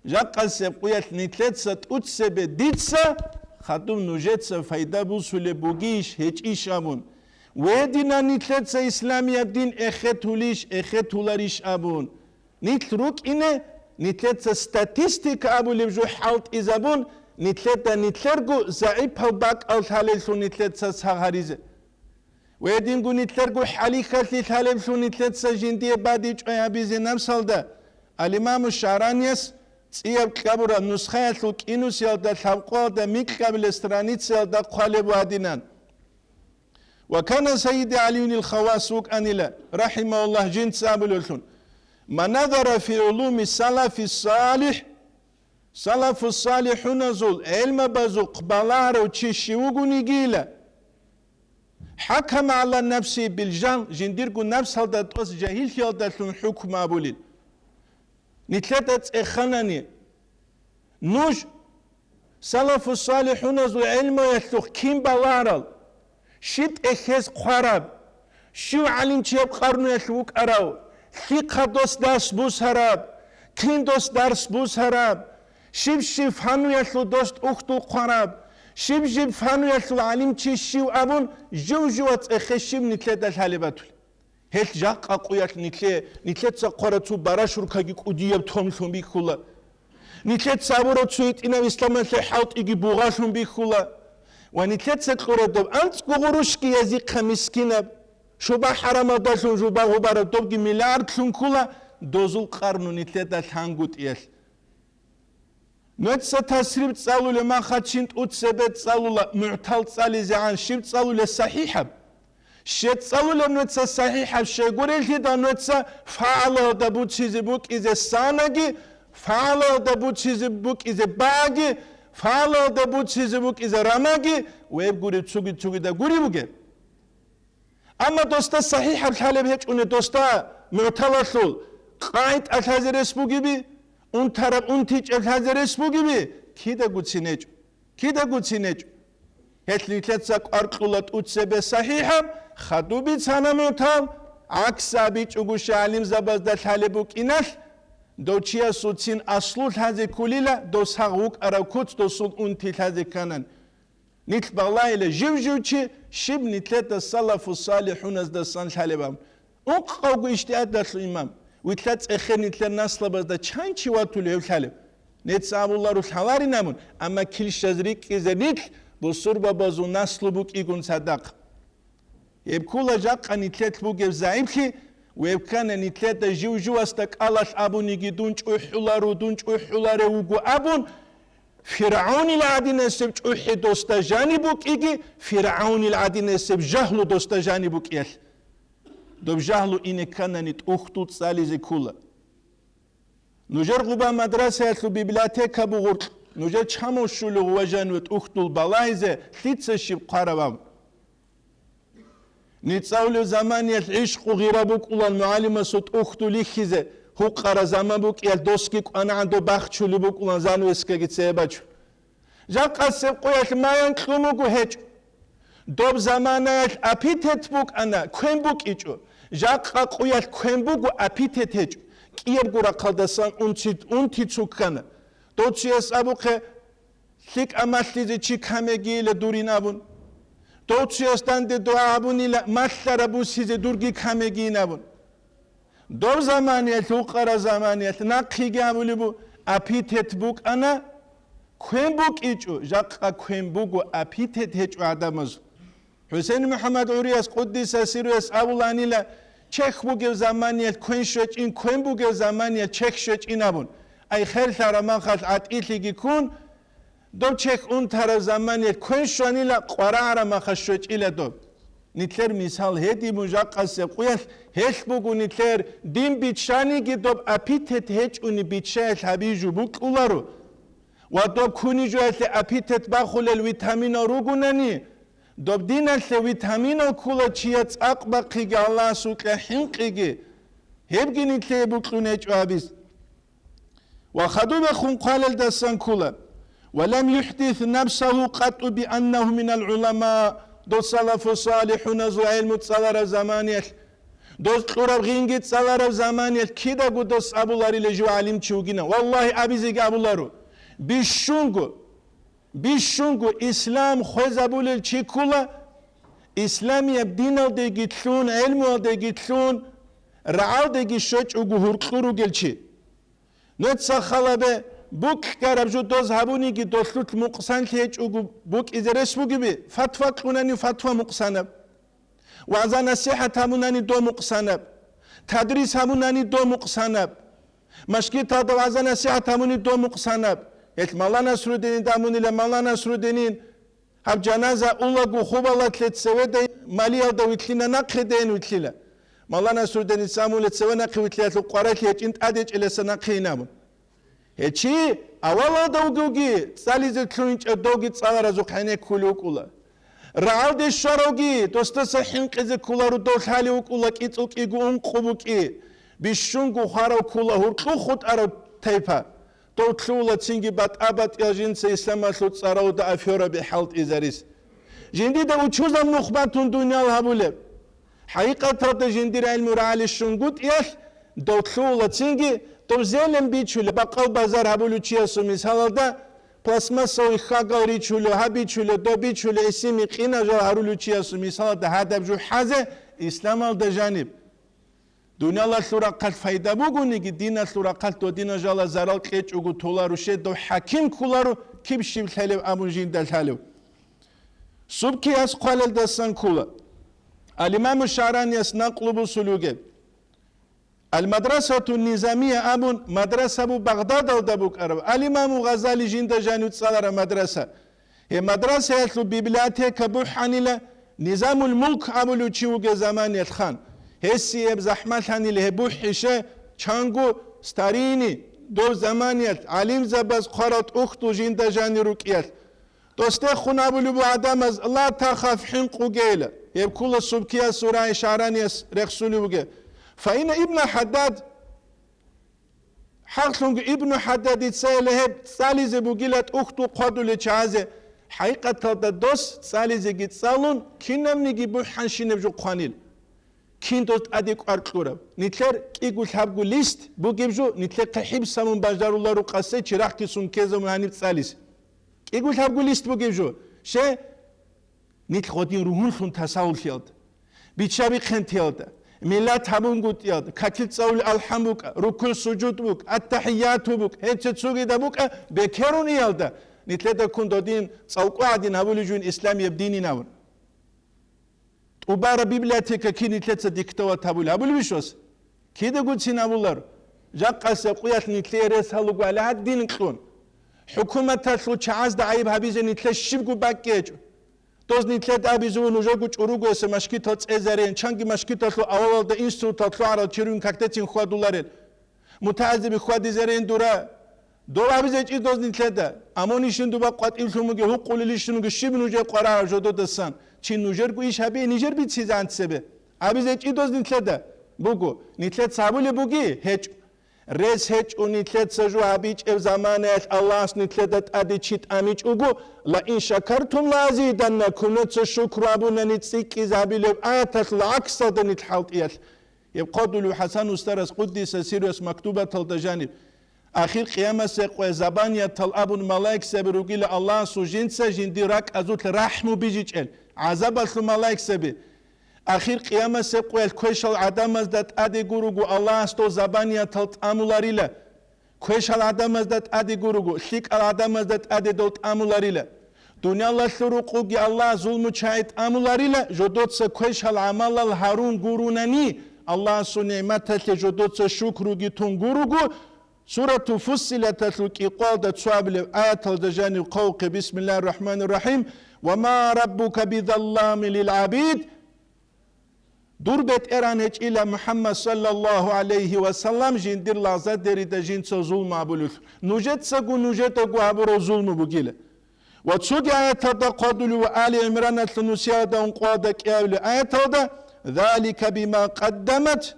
жакъасеб къуялъ нилъеца тӀуцебе дица хадуб нужеца пайда бусулеб бугищ, гьечӀищ абун. Гьединан нилъеца исламияб дин эхетулищ, эхетуларищ абун. Нилъ рукӀине, нилъеца статистика абулеб жо хӀалтӀизабун, нилъеда нилъерго загӀипал бакӀал лъалелъул нилъеца сагъаризе. Гьединго нилъерго хӀалихьалъи лъалеблъун нилъеца жиндие бадибчӀвай гьабизе напсалда, ал-Имаму ШагӀранияс цӀияб кьабураб нусхаялъул кӀинусиялда лъабкъоялда микьабилеб страницаялда хъвалеб вадинан. Ва кана Сайиди ГӀалиюнил Хавас вукӀанила, рахӀимагьуллагь, жинца абулевлъун: «Ма назара фи гӀулуми салафи салихӀ», салафу салихӀуназул гӀелмабазухъ балагьарав чи щив вугонигила, «хӀакама гӀала нафсигьи бил жагьл», жиндирго напсалда тӀоз жагьиллъиялдалъун хӀукму абулел. Нилъеда цӀеханани, нуж салафу салихӀуназул гӀелмуялъухъ кин балагьарал, щиб тӀехьез хъвараб, щив гӀалимчияб къарнуялъ вукӀарав, лъихъа дос дарс бусараб, кин дос дарс бусараб, щиб-щиб фануялъул дос тӀухьдул хъвараб, щиб-щиб фануялъул гӀалимчи щив абун, жив-жива цӀехе щиб нилъеда лъалеб батулеб. Гьелъ жакъа къуялъ нилъе, нилъеца хъвараб цо барашуркаги кӀудияб томлъун бихьула. Нилъеца абураб цо гьитӀинаб исламалъе хӀалтӀиги бугъалъун бихьула. Ва нилъеца кьураб доб анцӀго гъурущги язихъа мискинаб, шуба хӀарамалдалъун жуба гъубараб добги миллиардлъун ккула, дозул къарну нилъеда лъангутӀиялъ. Нуца тасриб цӀалулеб махачин тӀуцебе цӀалула, мугӀтал цӀализегӀан щиб цӀалулеб сахӀихӀаб? Щед цӀалулеб нуца сахӀихӀаб щайгурелъидал нуца фагӀалалда буцизе букӀизе санаги, фагӀалалда буцизе букӀизе баги, фагӀалалда буцизе букӀизе рамаги, веб гури цуги-цугида гури бугеб. Амма досда сахӀихӀаб лъалеб гьечӀони, досда мугӀталалъул къагӀида лъазе рес бугеби, унтараб унтичӀеб лъазе рес бугеби, кидаго цин гьечӀо, кидаго цин гьечӀо. Гьелъ нилъеца кӀвар кьула тӀуцебе сахӀихӀаб, хадуб бицана мугӀтал, гӀакс абичӀого щай гӀалимзабазда лъалеб букӀиналъ, дов чиясул цин аслу лъазе кколила, дов сагъ вукӀараб куц досул унти лъазе кканан. Нилъ балайила жив-жив чи щиб нилъеда салафу салихӀуназдасан лъалеб абун. Ункъавго ижтигьадалъул имам, вилълъа цӀехе нилъер наслабазда чан чи ватулев гьев лъалеб? Нецц абуларо лъаларин абун, амма килщаз рикӀкӀизе нилъ бусурбабазул наслу букӀигун цадахъ. Гьеб ккола жакъа нилъелъ бугеб загӀиплъи, гьеб ккана нилъеда жив-живасда кӀалалъ абуниги, дун чӀухӀуларо, дун чӀухӀуларев вуго абун, ФиргӀавнил гӀадинасеб чӀухӀи досда жаниб букӀиги, ФиргӀавнил гӀадинасеб жагьлу досда жаниб букӀиялъ. Доб жагьлу ине кканани тӀухьдул цӀализе ккола. Нужер гъуба мадрасаялъул библиотека бугъуркь, нужер чамал щулев ва жаниве тӀухьдул балагьизе лъица щиб хъвараб аб? НицӀавлев заманиялъ гӀишкъу гъира букӀулан мугӀалимасул тӀухьдул лихьизе, гьукъара заман букӀиялъ досги кӀванагӀан доб бахчулеб букӀулан занавескаги цебе бачун. Жакъасеб къуялъ маян кьун буго гьечӀо. Доб заманаялъ апитет букӀана, квен букӀичӀо. Жакъа къуялъ квен буго, апитет гьечӀо. КӀиябго рахъалдасан унти, унти цуккана. Дов цояс абухъе, лъикӀа малъизе чи камегийила дурин абун. Дов цояс данде дугӀа гьабунила малъараб бусизе дурги камегийин абун. Доб заманиялъ, гьукъара заманиялъ нахъеги абулеб бу, апитет букӀана, квен букӀичӀо, жакъа квен буго, апитет гьечӀо гӀадамазул. ХӀусейн МухӀаммад гӀурияс къуддиса сирруяс абуланила, чехь бугев заманиялъ квен щвечӀин, квен бугев заманиялъ чехь щвечӀин абун. Ай, херлъараб махалъ гӀатӀилъиги ккун, доб чехь унтараб заманиялъ квен щванила, къварагӀараб махалъ щвечӀила доб. Нилъер мисал гьедин мун жакъасеб къуялъ, гьелъ буго нилъер дин биччаниги доб апитет гьечӀони биччаялъ гьабижу букӀуларо. Ва доб кунижуялъе апитет бахулел витаминал ругунани, доб диналъе витаминал ккула чияс цӀакъ бахъиги Аллагьасукьа хӀинкъиги, гьебги нилъее букьун гьечӀо гьабиз. Ва хадубехун хъвалелдасан ккула: «Ва лам юхӀдис нафсагьу къатту би аннагьу минал гӀулама», дол салафу салихӀуназул гӀелму цӀалараб заманиялъ, дос кьураб гъинги цӀалараб заманиялъ кидаго дос абуларила жив гӀалимчи вугина. Валлагьи, абизеги абуларо. Бищунго, бищунго ислам хвезабулел чи ккула, исламияб диналдеги лъун, гӀелмуялдеги лъун, рагӀалдеги щвечӀого гьуркьу ругел чи. Нуца халабе букьараб жо доз гьабуниги долъулъ мукъсанлъи гьечӀого букӀизе рес бугеби? Фатва кьунани фатва мукъсанаб. ВагӀза-насихӀат гьабунани дов мукъсанаб. Тадрис гьабунани дов мукъсанаб. Машгиталда вагӀза-насихӀат гьабуни дов мукъсанаб. Гьелъ Малла Насрудинин дамунила Малла Насрудинин. Гьаб жаназа улаго хубалатлъе цеведай малиялда вилълъина нахъе ден вилълъила. Малла Насрудиница амула цеве нахъе вилълъиялъул къваралъи гьечӀин тӀадечӀеласа нахъе инабун. Гьечи, авалалда вугевги, цӀализе лъугьинчӀев довги цӀаларазухъ гӀенеккулев вукӀула. РагӀалде щваравги, досдаса хӀинкъизе кколаро дов лъалев вукӀула кӀицӀул кӀиго ункъо букӀи, бищунго хварав ккула гьуркьу хутӀарав тайпа. Дов лъугьула цинги батӀа-батӀиял жинца исламалъул цӀаравда афёраби хӀалтӀизарис. Жиндида учузаб нух батун дуниял гьабулеб. ХӀакъикъаталда жиндир гӀелму рагӀали щунгутӀиялъ, дов лъугьула цинги, дов зелен бичулеб, бакъал-базар гьабулев чиясул мисалалда, пластмассовый хьагал ричулев, гьаб бичулев, доб бичулев, гӀисими къина жал гьарулев чиясул мисалалда гьадаб жо хӀазе исламалда жаниб. Дуниялалъул рахъалъ пайда бугониги, диналъул рахъалъ додина жала зарал кьечӀого толаро, щедав хӀаким кколаро, киб щиб лъалев абун жинда лъалев. Субкияс хъвалелдасан ккола. Ал-Имаму ШагӀранияс накълу бусулуге. Ал-Мадрасату Низамия абун мадраса бу Багъдадалда букӀараб. Ал-Имаму Гъазали жинда жанив цӀалараб мадраса. Гьеб мадрасаялъул библиотека бухӀанила, Низамул Мулк абулев чи вугев заманиялъ хан. Гьесие гьеб захӀмалъанила гьеб бухӀише, чанго старини, дов заманиялъ гӀалимзабаз хъварал тӀухьдул жинда жанир рукӀиялъ. Досдехун абулеб буго гӀадамаз: «Ла тахаф, хӀинкъугейила». Гьеб ккола Субкиясул рагӀи ШагӀранияс рехсулев вугев. Фаина Ибн Хаддад ХӀакълъунго Ибну Хаддадицайила гьеб цӀализе бугила тӀухьдул хъвадулел чагӀазе, хӀакъикъаталда дос цӀализеги цӀалун, кинабниги бухӀанщинаб жо хъванил. Кин дос тӀаде кӀвар кьураб? Нилъер кӀиго лъабго лист бугеб жо, нилъехъе хӀибсамун бажаруларо къасе чирахъги сункезабун гьаниб цӀализе. КӀиго лъабго лист бугеб жо. Ще Нилъ гъодин ругьунлъун тасаввулъиялда, биччаби-хъентиялда, миллат гьабунгутӀиялда, какил цӀалулел алхӀам букӀа, рукугӀ-сужуд букӀа, аттахӀияту букӀа, гьеб цо-цогидаб букӀа, бекерун иялда, нилъеда ккун додин цӀалкӀу гӀадин гьабулев жугьин исламияб динин абун. убара библиотека кин нилъеца диктовать гьабулеб, гьабулебищ вас? Кидаго цин гьабулар. Жакъасеб къуялъ нилъее рес гьалуго гьале гьадин кьун. ХӀукуматалъул чагӀазда гӀайиб гьабизе нилъее щибго бакӀги гьечӀо. Доз нилъеда абизе вуго нужего чӀуруго эсе машгитал цӀезарен, чанги машгиталъул авалалда институтал лъугӀарал чирвин какдецин хьвадуларел. МутагӀазиби хьвадизарен дура. Дов абизе чӀи доз нилъеда. Амонищин дуба къватӀив лъумуги, гьукъулелищинги щиб нужер къварагӀав жододасан. Чи нужерго иш гьабе, нижер бицизе анцебе. Абизе чӀи доз нилъеда. Буго, нилъеца гьабулеб буги? ГьечӀо. Рес гьечӀо нилъеца жо гьабичӀеб заманаялъ Аллагьас нилъеда тӀаде чи тӀамичӀого, «Ла ин шакартум ла азиданнакум», нуца шукру гьабунани цӀикӀкӀизе гьабилеб аяталъул гӀаксалда нилъ хӀалтӀиялъ. Гьеб хъодулев ХӀасан устарас къуддиса сирруяс мактубаталда жаниб. Ахир къиямасеб къоялъ забаниятал абун малаикзаби ругила Аллагьасул жинца жиндир ракӀазулъ рахӀму бижичӀел, гӀазабалъул малаикзаби. Ахир къиямасеб къоялъ квешал гӀадамазда тӀаде гуруго Аллагьас дол забаниятал тӀамуларила. Квешал гӀадамазда тӀаде гуруго, лъикӀал гӀадамазда тӀаде дол тӀамуларила. Дуниялалъул рукъуги Аллагь зулмучагӀи тӀамуларила, жодоца квешал гӀамалал гьарун гурунани, Аллагьасул нигӀматалъе жодоца шукруги тун гуруго, Сурату Фуссилаталъул кӀикъоялда цоабилеб аяталда жанив хъвавухъе, бисмиллагьир рахӀманир рахӀим, «Ва ма раббука бизалламин лил гӀабид». Дур БетӀергьан гьечӀила, МухӀаммад саллаллагьу гӀалайгьи ва саллам, жиндир лагъзадерида жинца зулму гьабулелъул. Нужецаго нужедаго гьабураб зулму бугила. Ва цоги аяталда хъвадулев ва Али ГӀимраналъул нусиялда ункъоялда кӀиабилеб аяталда, «Залика бима къаддамат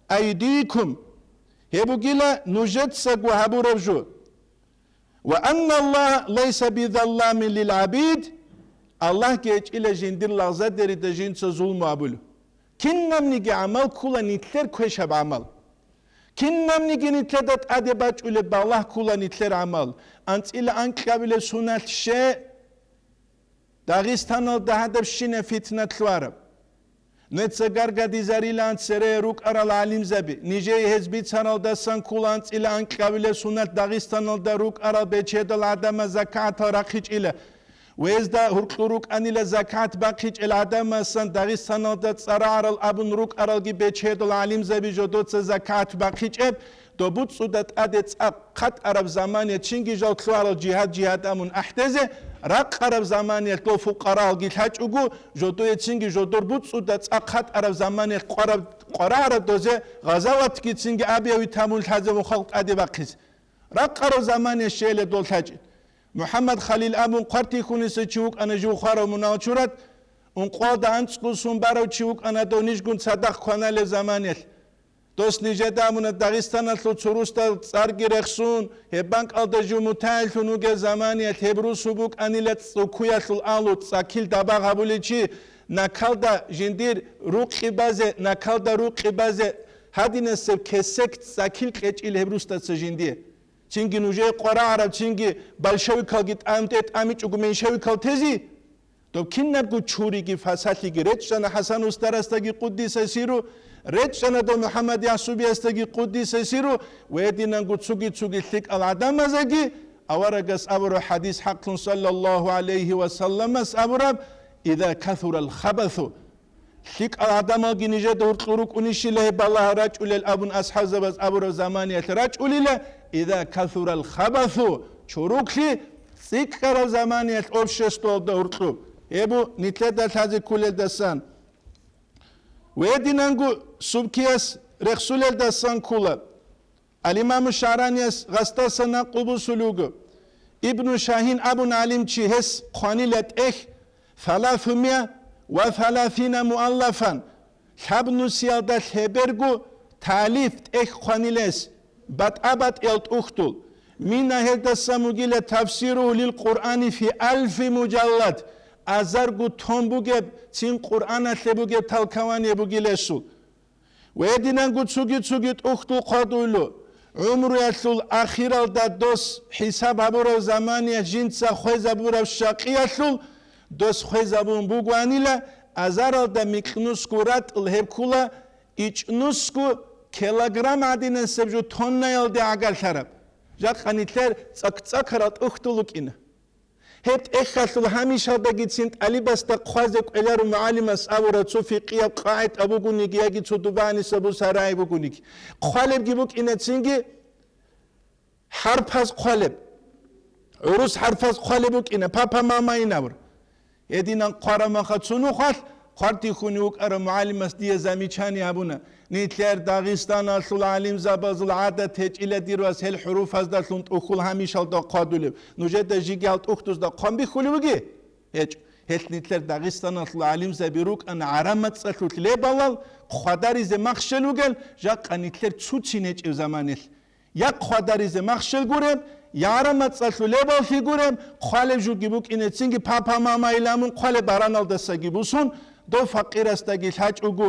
айдикум». Гьеб бугила нужецаго гьабураб жо. «Ва анна Аллагьа лайса бизалламин лил гӀабид», Аллагьги гьечӀила жиндир лагъзадерида жинца зулму гьабулев. Кинабниги гӀамал ккула нилъер квешаб гӀамал. Кинабниги нилъеда тӀаде бачӀулеб балагь ккула нилъер гӀамал. АнцӀила анкьабилеб суналъ щай Дагъистаналда гьадабщина фитна лъугьараб? Нуца гаргадизарилан цере рукӀарал гӀалимзаби, нижее гьез бицаралдасан ккула анцӀила анкьабилеб суналъ Дагъистаналда рукӀарал бечедал гӀадамаз закагӀатал рахъичӀила. Гьезда гьуркьур рукӀанила закагӀат бахъичӀел гӀадамасан Дагъистаналда цӀарагӀарал абун рукӀаралги бечедал гӀалимзаби жодоца закагӀат бахъичӀеб, доб буцӀцӀуда тӀаде цӀакъ хъатӀараб замане чинги жал лъугьарал жигьад-жигьад амун ахӀдезе, ракъараб заманиялъ дол фукъаралги лъачӀого, жодое цинги жодор буцӀцӀуда цӀакъ хъатӀараб заманиялъ къвараб, къварагӀараб дозе гъазаватги цинги абиявитамун лъазабун халкъ тӀаде бахъизе. Ракъараб заманиялъ щейила дол лъачӀин. МухӀаммад Халил абун Хъвартихьуниса чи вукӀана жив хварав мунагьал чурат, ункъоялда анцӀго сун барав чи вукӀана дов нижгун цадахъ кваналеб заманиялъ. Дос нижеда амуна Дагъистаналъул цо русдал цӀарги рехсун, гьеб бакӀалда жив мутагӀиллъун вугеб заманиялъ гьеб русу букӀанила цӀукуялъул алу цӀакил дабагъ гьабуличи, накалда жиндир рукъи базе, накалда рукъи базе, гьадинасеб кесек цӀакил кьечӀил гьеб русдаца жиндие. Цинги нужее къварагӀараб, цинги большевикалги тӀам-, тӀе тӀамичӀого меньшевикал тезе? Доб кинабго чуриги фасалъиги речӀчӀана ХӀасан устарасдаги къуддиса сиру, речӀчӀана дов МухӀаммад Ясубиясдаги къуддиса сиру, ва гьединанго цуги-цуги лъикӀал гӀадамазаги, аварагас абураб хӀадис хӀакълъун саллаллагьу гӀалайгьи ва салламас абураб, «Иза касурал хабасу». ЛъикӀал гӀадамалги нижеда гьуркьур рукӀунищила гьеб балагь рачӀулел абун асхӀабзабаз абураб заманиялъ рачӀулила, «Иза касурал хабасу», чуруклъи цӀикӀкӀараб заманиялъ обществоялда гьуркьуб. Гьеб бу нилъеда лъазе кколелдасан. Ва гьединанго субкияс рехсулелдасан ккола. Ал-Имаму ШагӀранияс гъасдаса накъул бусулев вуго. Ибну Шагьин абун гӀалимчи гьес хъванила тӀехь, саласумия ва саласина муаллафан, лъабнусиялда лъеберго талиф тӀехь хъванила гьес, батӀа-батӀиял тӀухьдул. Мингьа гьелдасан бугила тафсиру лил Къуръани фи алфи мужаллад, азарго том бугеб, цин Къуръаналъе бугеб толкование бугила гьесул. Ва гьединанго цуги-цуги тӀухьдул хъвадулев, гӀумруялъул ахиралда дос хӀисаб гьабураб заманиялъ жинца хвезабураб щакъиялъул дос хвезабун бугоанила, азаралда микьнусго ратӀал гьеб ккула ичӀнусго килограмм гӀадинасеб жо тоннаялде гӀагарлъараб. Жакъа нилъер цӀак-цӀакарал тӀухьдул рукӀина. Гьеб тӀехьалъул гьамишалдагицин тӀалибасда хъвазе кӀвеларо мугӀалимас абураб цо фикъияб къагӀида бугониги яги цо дубаниса бусарай бугониги. Хъвалебги букӀинацинги хӀарпаз хъвалеб, гӀурус хӀарпаз хъвалеб букӀина, папа-мамайин абур. Гьединан хъварамаха цунухъалъ, хъвартихьуни вукӀарав мугӀалимас дие замечание гьабуна: «Нилъер Дагъистаналъул гӀалимзабазул гӀадат гьечӀила дир вас гьел хӀуруфаздалъун тӀухьул гьамишалда хъвадулеб. Нужеда жигиял тӀухьдузда хъван бихьулев вуги?» ГьечӀо. Гьелъ нилъер Дагъистаналъул гӀалимзаби рукӀана гӀараб мацӀалъулъ лебалал, хъвадаризе махщел вугел, жакъа нилъер цуцин гьечӀев заманалъ. Я хъвадаризе махщел гуреб, я гӀараб мацӀалъул лебаллъи гуреб, хъвалеб жуги букӀинецинги папа-мамайилан мун хъвалеб бараналдасаги бусун, дов факъирасдаги лъачӀого,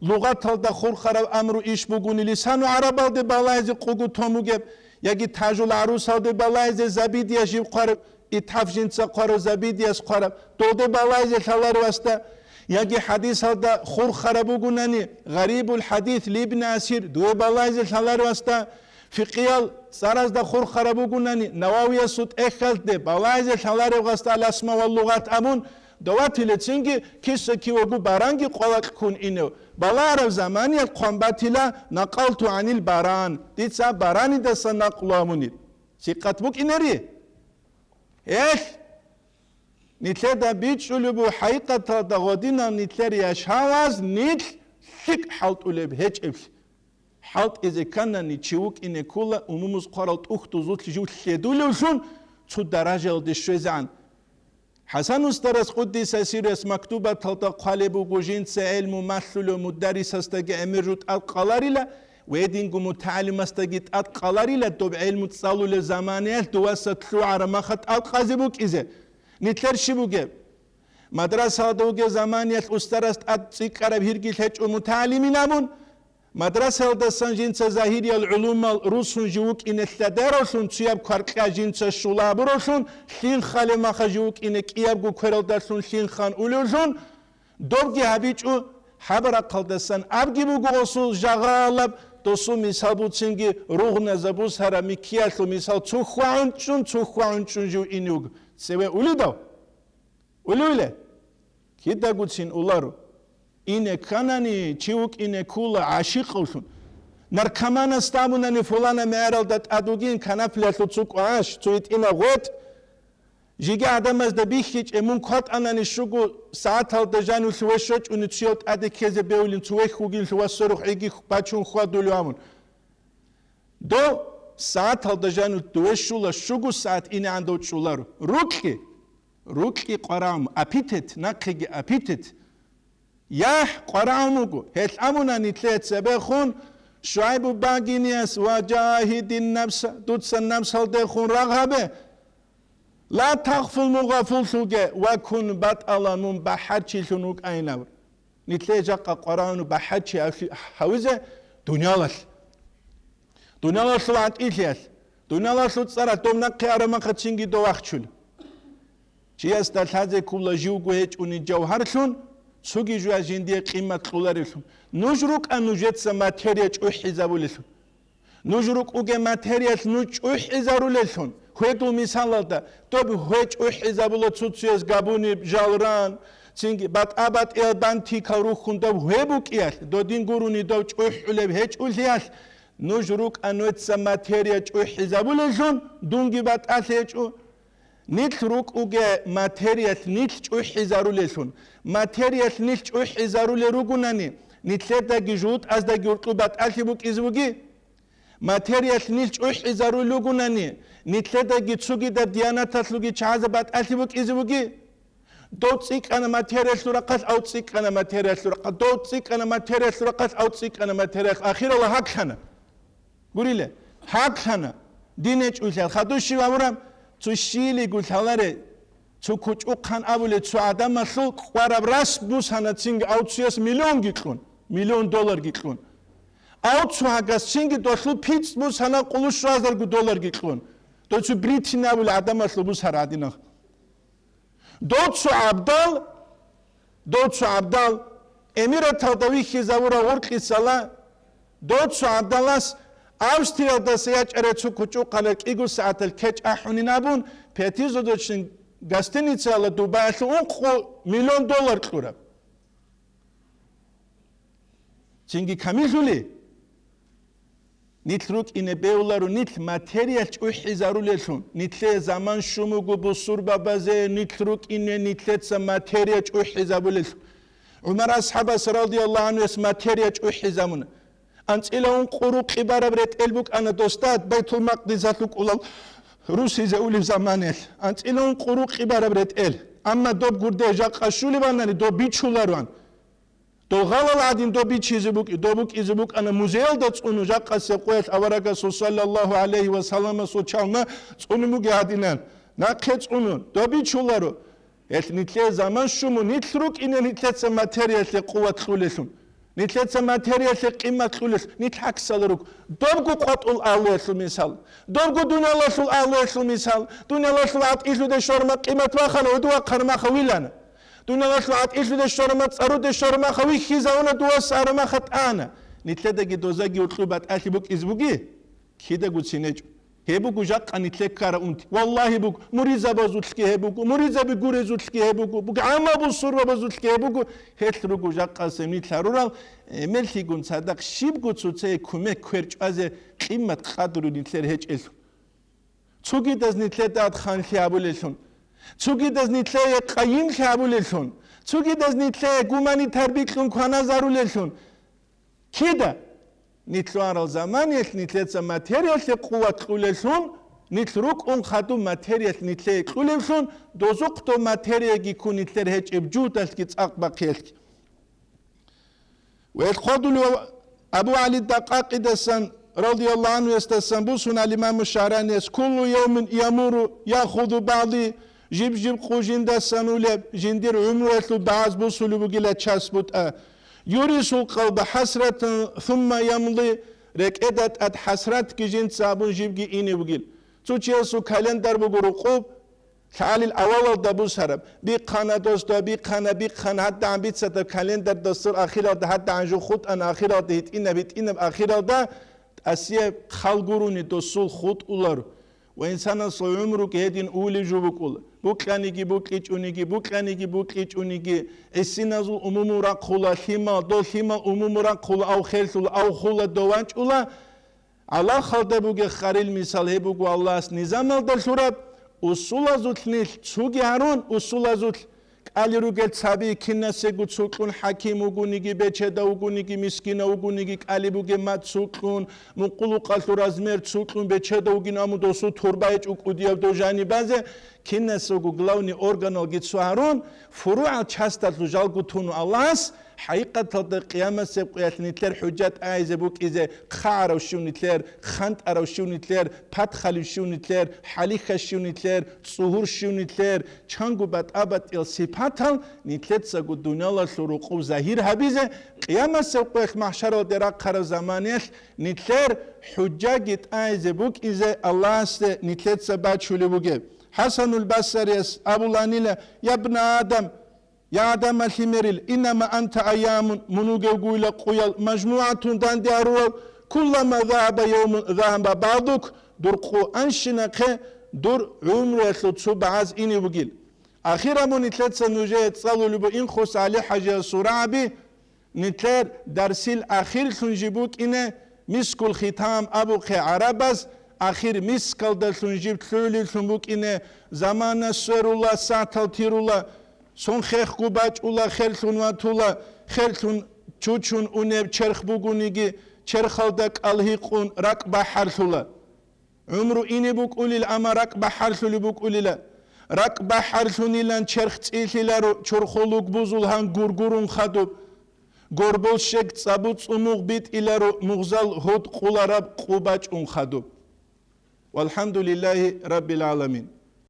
лугъаталда хурхараб амру иш бугони лисану гӀарабалде балайзе къугу том бугеб, яги тажул гӀарусалде балайзе забидия жиб хъвараб, итхӀаф жинца хъварав забидияс хъвараб, долде балайзе лъаларевасда, яги хӀадисалда хурхараб бугунани, гъарибул хӀадис либни асир, дуе балайзе лъаларевасда, фикъиял цӀаразда хурхараб бугунани, Нававиясул тӀехьалде балайзе лъаларев гъасда аласма ва лугъат абун, даватилецинги киса-кивагу баранги къвалакь ккун инев, балагьараб заманиялъ хъван батила, накъалту гӀанил баран, дица баранидаса накълу абунин. Сикъат букӀинери? Гьелъ! Нилъеда бичӀчӀулеб буго хӀакъикъаталда гъодинал нилъер яшаваз нилъ лъикӀ хӀалтӀулеб гьечӀеблъи. ХӀалтӀизе кканани чи вукӀине ккола умумуз хъварал тӀухьдузулъ жив лъедулевлъун цо даражаялде щвезегӀан. ХӀасан устарас къуддиса сиррас мактубаталда хъвалеб буго жинца гӀелму малъулев мударрисасдаги гӀемер жо тӀад къаларила, ва гьединго мутагӀалимасдаги тӀад къаларила доб гӀелму цӀалулеб заманаялъ дуваса лъугӀараб маха тӀалкъазе букӀизе. Нилъер щиб бугеб? Мадрасалда вугеб заманиялъ устарас тӀад цӀикӀкӀараб гьирги лъечӀо мутагӀалимин абун, мадрасалдасан жинца загьириял гӀулумал русун жив вукӀине лъадаравлъун, цуяб кваркьа жинца щула абуравлъун, лъин халев маха жив вукӀине кӀиябго квералдалъун лъин хан улевлъун, добги гьабичӀо, хӀабарахъалдасан абги буго гъосул жагъалаб, досул мисал буцинги ругъназабусараб миккиялъул мисал цо хьвагӀунчӀун, цо хьвагӀунчӀун жив ине вуго. Цеве улидав? Улевле? Кидагуцин уларо. Ине кканани, чи вукӀине ккула гӀашикъавлъун. Наркоманас абунани, фулана мегӀералда тӀад вугин канаплъиялъул цо кӀваш, цо гьитӀинаб гъветӀ. Жеги гӀадамазда бихьичӀеб, мун кватӀанани щуго сагӀаталда жанулъ ве щочӀуни цуяв тӀаде ккезе бевлин, цо вехь вугинлъи ва сверухъ гӀиги бачун хьвадулев абун. Дов сагӀаталда жану дуве щула, щуго сагӀат инегӀан дов чӀуларо. Рукьи, рукьи къварагӀун, апитет, нахъеги апитет. ЯхӀ къварагӀун вуго. Гьелъ абуна нилъее цебехун, ШугӀайбу багинияс: «Ва жагьидин нафса», дуца нафсалдехун рагъ гьабе. «Ла тахфул мугъафуллъуге ва кун батӀала мун бахӀарчилъун вукӀайин», абур. Нилъее жакъа къварагӀун бахӀарчи гьавлъи-, гьавизе дуниялалъ. Дуниялалъул гӀатӀилъиялъ, дуниялалъул цӀаралъ дов нахъе араб махъа цинги дов вахчун. Чиясда лъазе ккула живго гьечӀунин жавгьарлъун, цоги жуяс жиндие къимат кьоларевлъун. Нуж рукӀа нужеца материя чӀухӀизабулелъун. Нуж рукӀуге материялъ нуж чӀухӀизарулеллъун, гьедул мисалалда, доб гье чӀухӀизабула цуцуяс габуни жалран, цинги батӀа-батӀиял бантикал рухьун доб гье букӀиялъ, додин гурони дов чӀухӀулеб гьечӀолъиялъ, нуж рукӀа нужеца материя чӀухӀизабулеллъун, дунги батӀалъи гьечӀо. Нилъ рукӀуге материялъ нилъ чӀухӀизарулеллъун, материялъ нилъ чӀухӀизарулел ругунани, нилъедаги жугьутӀаздаги гьоркьоб батӀалъи букӀизе буги? Материялъ нилъ чӀухӀизарулел ругунани, нилъедаги цогидаб диянаталъулги чагӀазаб батӀалъи букӀизе буги? Дов цӀикӀкӀана материялъул рахъалъ, ав цӀикӀкӀана материялъул рахъалъ, дов цӀикӀкӀана материялъул рахъалъ, ав цӀикӀкӀана материялъ, ахирала гьаклъана. Гурила, гьаклъана, дин гьечӀолъиялъ хадур щив абураб, цо щиилиго лъаларе, цо кучӀухъан абулеб цо гӀадамалъул кӀвараб рас бусана цинги ав цояс миллионги кьун, миллион долларги кьун. Ав цо гьагас цинги долъул пицӀ бусана къулу щуазарго долларги кьун. Дов цо Бритин абулеб гӀадамалъул бусара гьадинаб. Дов цо гӀабдал, дов цо гӀабдал, Эмираталда вихьизавурав гъоркьисала, дов цо гӀабдалас Австриялдаса ячӀарай цо кучӀухъанал кӀиго сагӀатал кечӀ ахӀунин абун, пятизодочный Гостиницаялда Дубаялъул ункъо миллион доллар кьураб. Цинги камилъули? Нилъ рукӀине бевларо, нилъ материялъ чӀухӀизарулелъун, нилъее заман щун буго бусурбабазе, нилъ рукӀине нилъеца материя чӀухӀизабулелъун. ГӀумар асхӀабас радияллагьу гӀанхуяс материя чӀухӀизабуна. АнцӀила ункъо рукъи бараб ретӀел букӀана досда Байтул-Макъдисалъул кӀулал русизе улеб заманаялъ. АнцӀила ункъо рукъи бараб ретӀел. Амма доб гурде жакъа щулеб анани, доб бичулароан. Дов гъалал гӀадин доб бичизе букӀи-, доб букӀизе букӀана музеялда цӀуну, жакъасеб къоялъ аварагасул саллаллагьу гӀалайгьи ва салламасул чалма цӀунун бугеб гьадинан. Нахъе цӀунун, доб бичуларо. Гьелъ нилъее заман щун мун, нилъ рукӀине нилъеца материялъе къуват кьулелъун. Нилъеца материялъе къимат кьулелъ, нилъ гӀаксалда руго. Добго къватӀул агьлуялъул мисал. Добго дуниялалъул агьлуялъул мисал. Дуниялалъул гӀатӀилъуде щварма къимат бахъана, гьудул вахъармаха вилана. Дуниялалъул гӀатӀилъуде щварма, цӀаруде щвармаха вихьизавуна, дуваса арумаха тӀана. Нилъедаги дозаги гьоркьоб батӀалъи букӀизе буги? Кидаго цин гьечӀо. Гьеб буго жакъа нилъе ккараб унти. Валлагьи буго, муридзабазулъги гьеб буго, муридзаби гурезулъги гьеб буго, буго гӀамма бусурбабазулъги гьеб буго, гьелъ руго жакъасеб нилъ гьарурал, гӀемерлъигун цадахъ щибго цоцае кумек квер чӀвазе къимат-къадру нилъер гьечӀелъул. Цогидаз нилъеда ханлъи гьабулелъун, цогидаз нилъее къайимлъи гьабулелъун, цогидаз нилъее гуманитар бикьун кваназарулелъун. Кида? Нилъ лъугьарал заманиялъ нилъеца материялъе къуват кьулелъун, нилъ рукӀун хадуб материялъ нилъее кьулевлъун, дозухъ доб материяги ккун нилъер гьечӀеб жугьдалъги цӀакъ бахъиялъги. Ва гьел хъодулев Абу ГӀали Дакъакъидасан, радияллагьу гӀанхуясдасан, бусун ал-Имаму ШагӀранияс: «Куллу явмин ямурру яхузу багӀди», жиб-жиб къо жиндасан улеб, жиндир гӀумруялъул багӀаз бусулеб бугила час бутӀа. «Юрисул къалба хӀасратан сумма ямди», рекӀеда тӀад хӀасратги жинца абун жибги ине бугил. Цо чиясул календар буго рукъуб, лъагӀалил авалалда бусараб. Бихъана, досда, бихъана, бихъана, гьадагӀан бицатаб календар досул ахиралда, гьадагӀан жо хутӀана ахиралда, гьитӀинаб, гьитӀинаб ахиралда, тӀасияб хал гурони досул хутӀуларо. Ва инсанасул гӀумруги гьедин улеб жо букӀула. Букьаниги букьичӀониги, букьаниги букьичӀониги, гӀисиназул умумул рахъула, лъимал, дол лъимал умумул рахъула, ав херлъула, ав хула, дов вачӀула. Аллагьалда бугеб харил мисал гьеб буго Аллагьас низамалда лъураб, усулазулъ нилъ цуги гьарун, усулазулъ кӀалел ругел цаби кинасего цо кьун, хӀаким вугониги, бечедав вугониги, мискинав вугониги, кӀалеб бугеб мад цо кьун, мукъулукъалъул размер цо кьун, бечедав вугин, амма досул турба гьечӀо кӀудияб дов жаниб базе, кинасего главный органалги цо гьарун, фуругӀал часталъул жалго туну Аллагьас, хӀакъикъаталда къиямасеб къоялъ нилъер хӀужа тӀагӀизе букӀизе хъагӀарав щив нилъер, хъантӀарав щив нилъер, патхалив щив нилъер, хӀалихьа щив нилъер, цӀугьур щив нилъер, чанго батӀа-батӀиял сипатал нилъецаго дуниялалъул рукъуб загьир гьабизе, къиямасеб къоялъ махӀшаралде рахъараб заманаялъ нилъер хӀужаги тӀагӀизе букӀизе Аллагьасде нилъеца бачулеб бугеб. ХӀасанул Басарияс абуланила: «Ябна Адам, я Адама лъимерил, иннама анта айямун, мун вугевгойила къоял, мажмугӀатун данде гьарурал, куллама загьаба явмун загьаба багӀдук, дур къо анщинахъе дур гӀумруялъул цо багӀаз ине бугил». Ахираб мун нилъеца нужее цӀалулеб буго Инхос ГӀали-хӀажиясул рагӀаби, нилъер дарсил ахирлъун жиб букӀине, мискул хитам абухъе гӀарабаз, ахир мискалдалъун жиб лъугӀулевлъун букӀине, замана сверула, сагӀатал тирула, сон хехго бачӀула, херлъун ватула, херлъун чучун унеб черх бугониги, черхалда кӀал гьикъун ракӀ бахӀарлъула. ГӀумру ине букӀулил, амма ракӀ бахӀарлъулеб букӀулила. РакӀ бахӀарлъунилан черх цӀилъиларо, чорхол луг бузулгьан гургурун хадуб. Горбол щек цӀабу цӀумугъ битӀиларо, мугъзал гьуд къулараб къу бачӀун хадуб. ВалхӀамдулиллагьи раббил гӀаламин.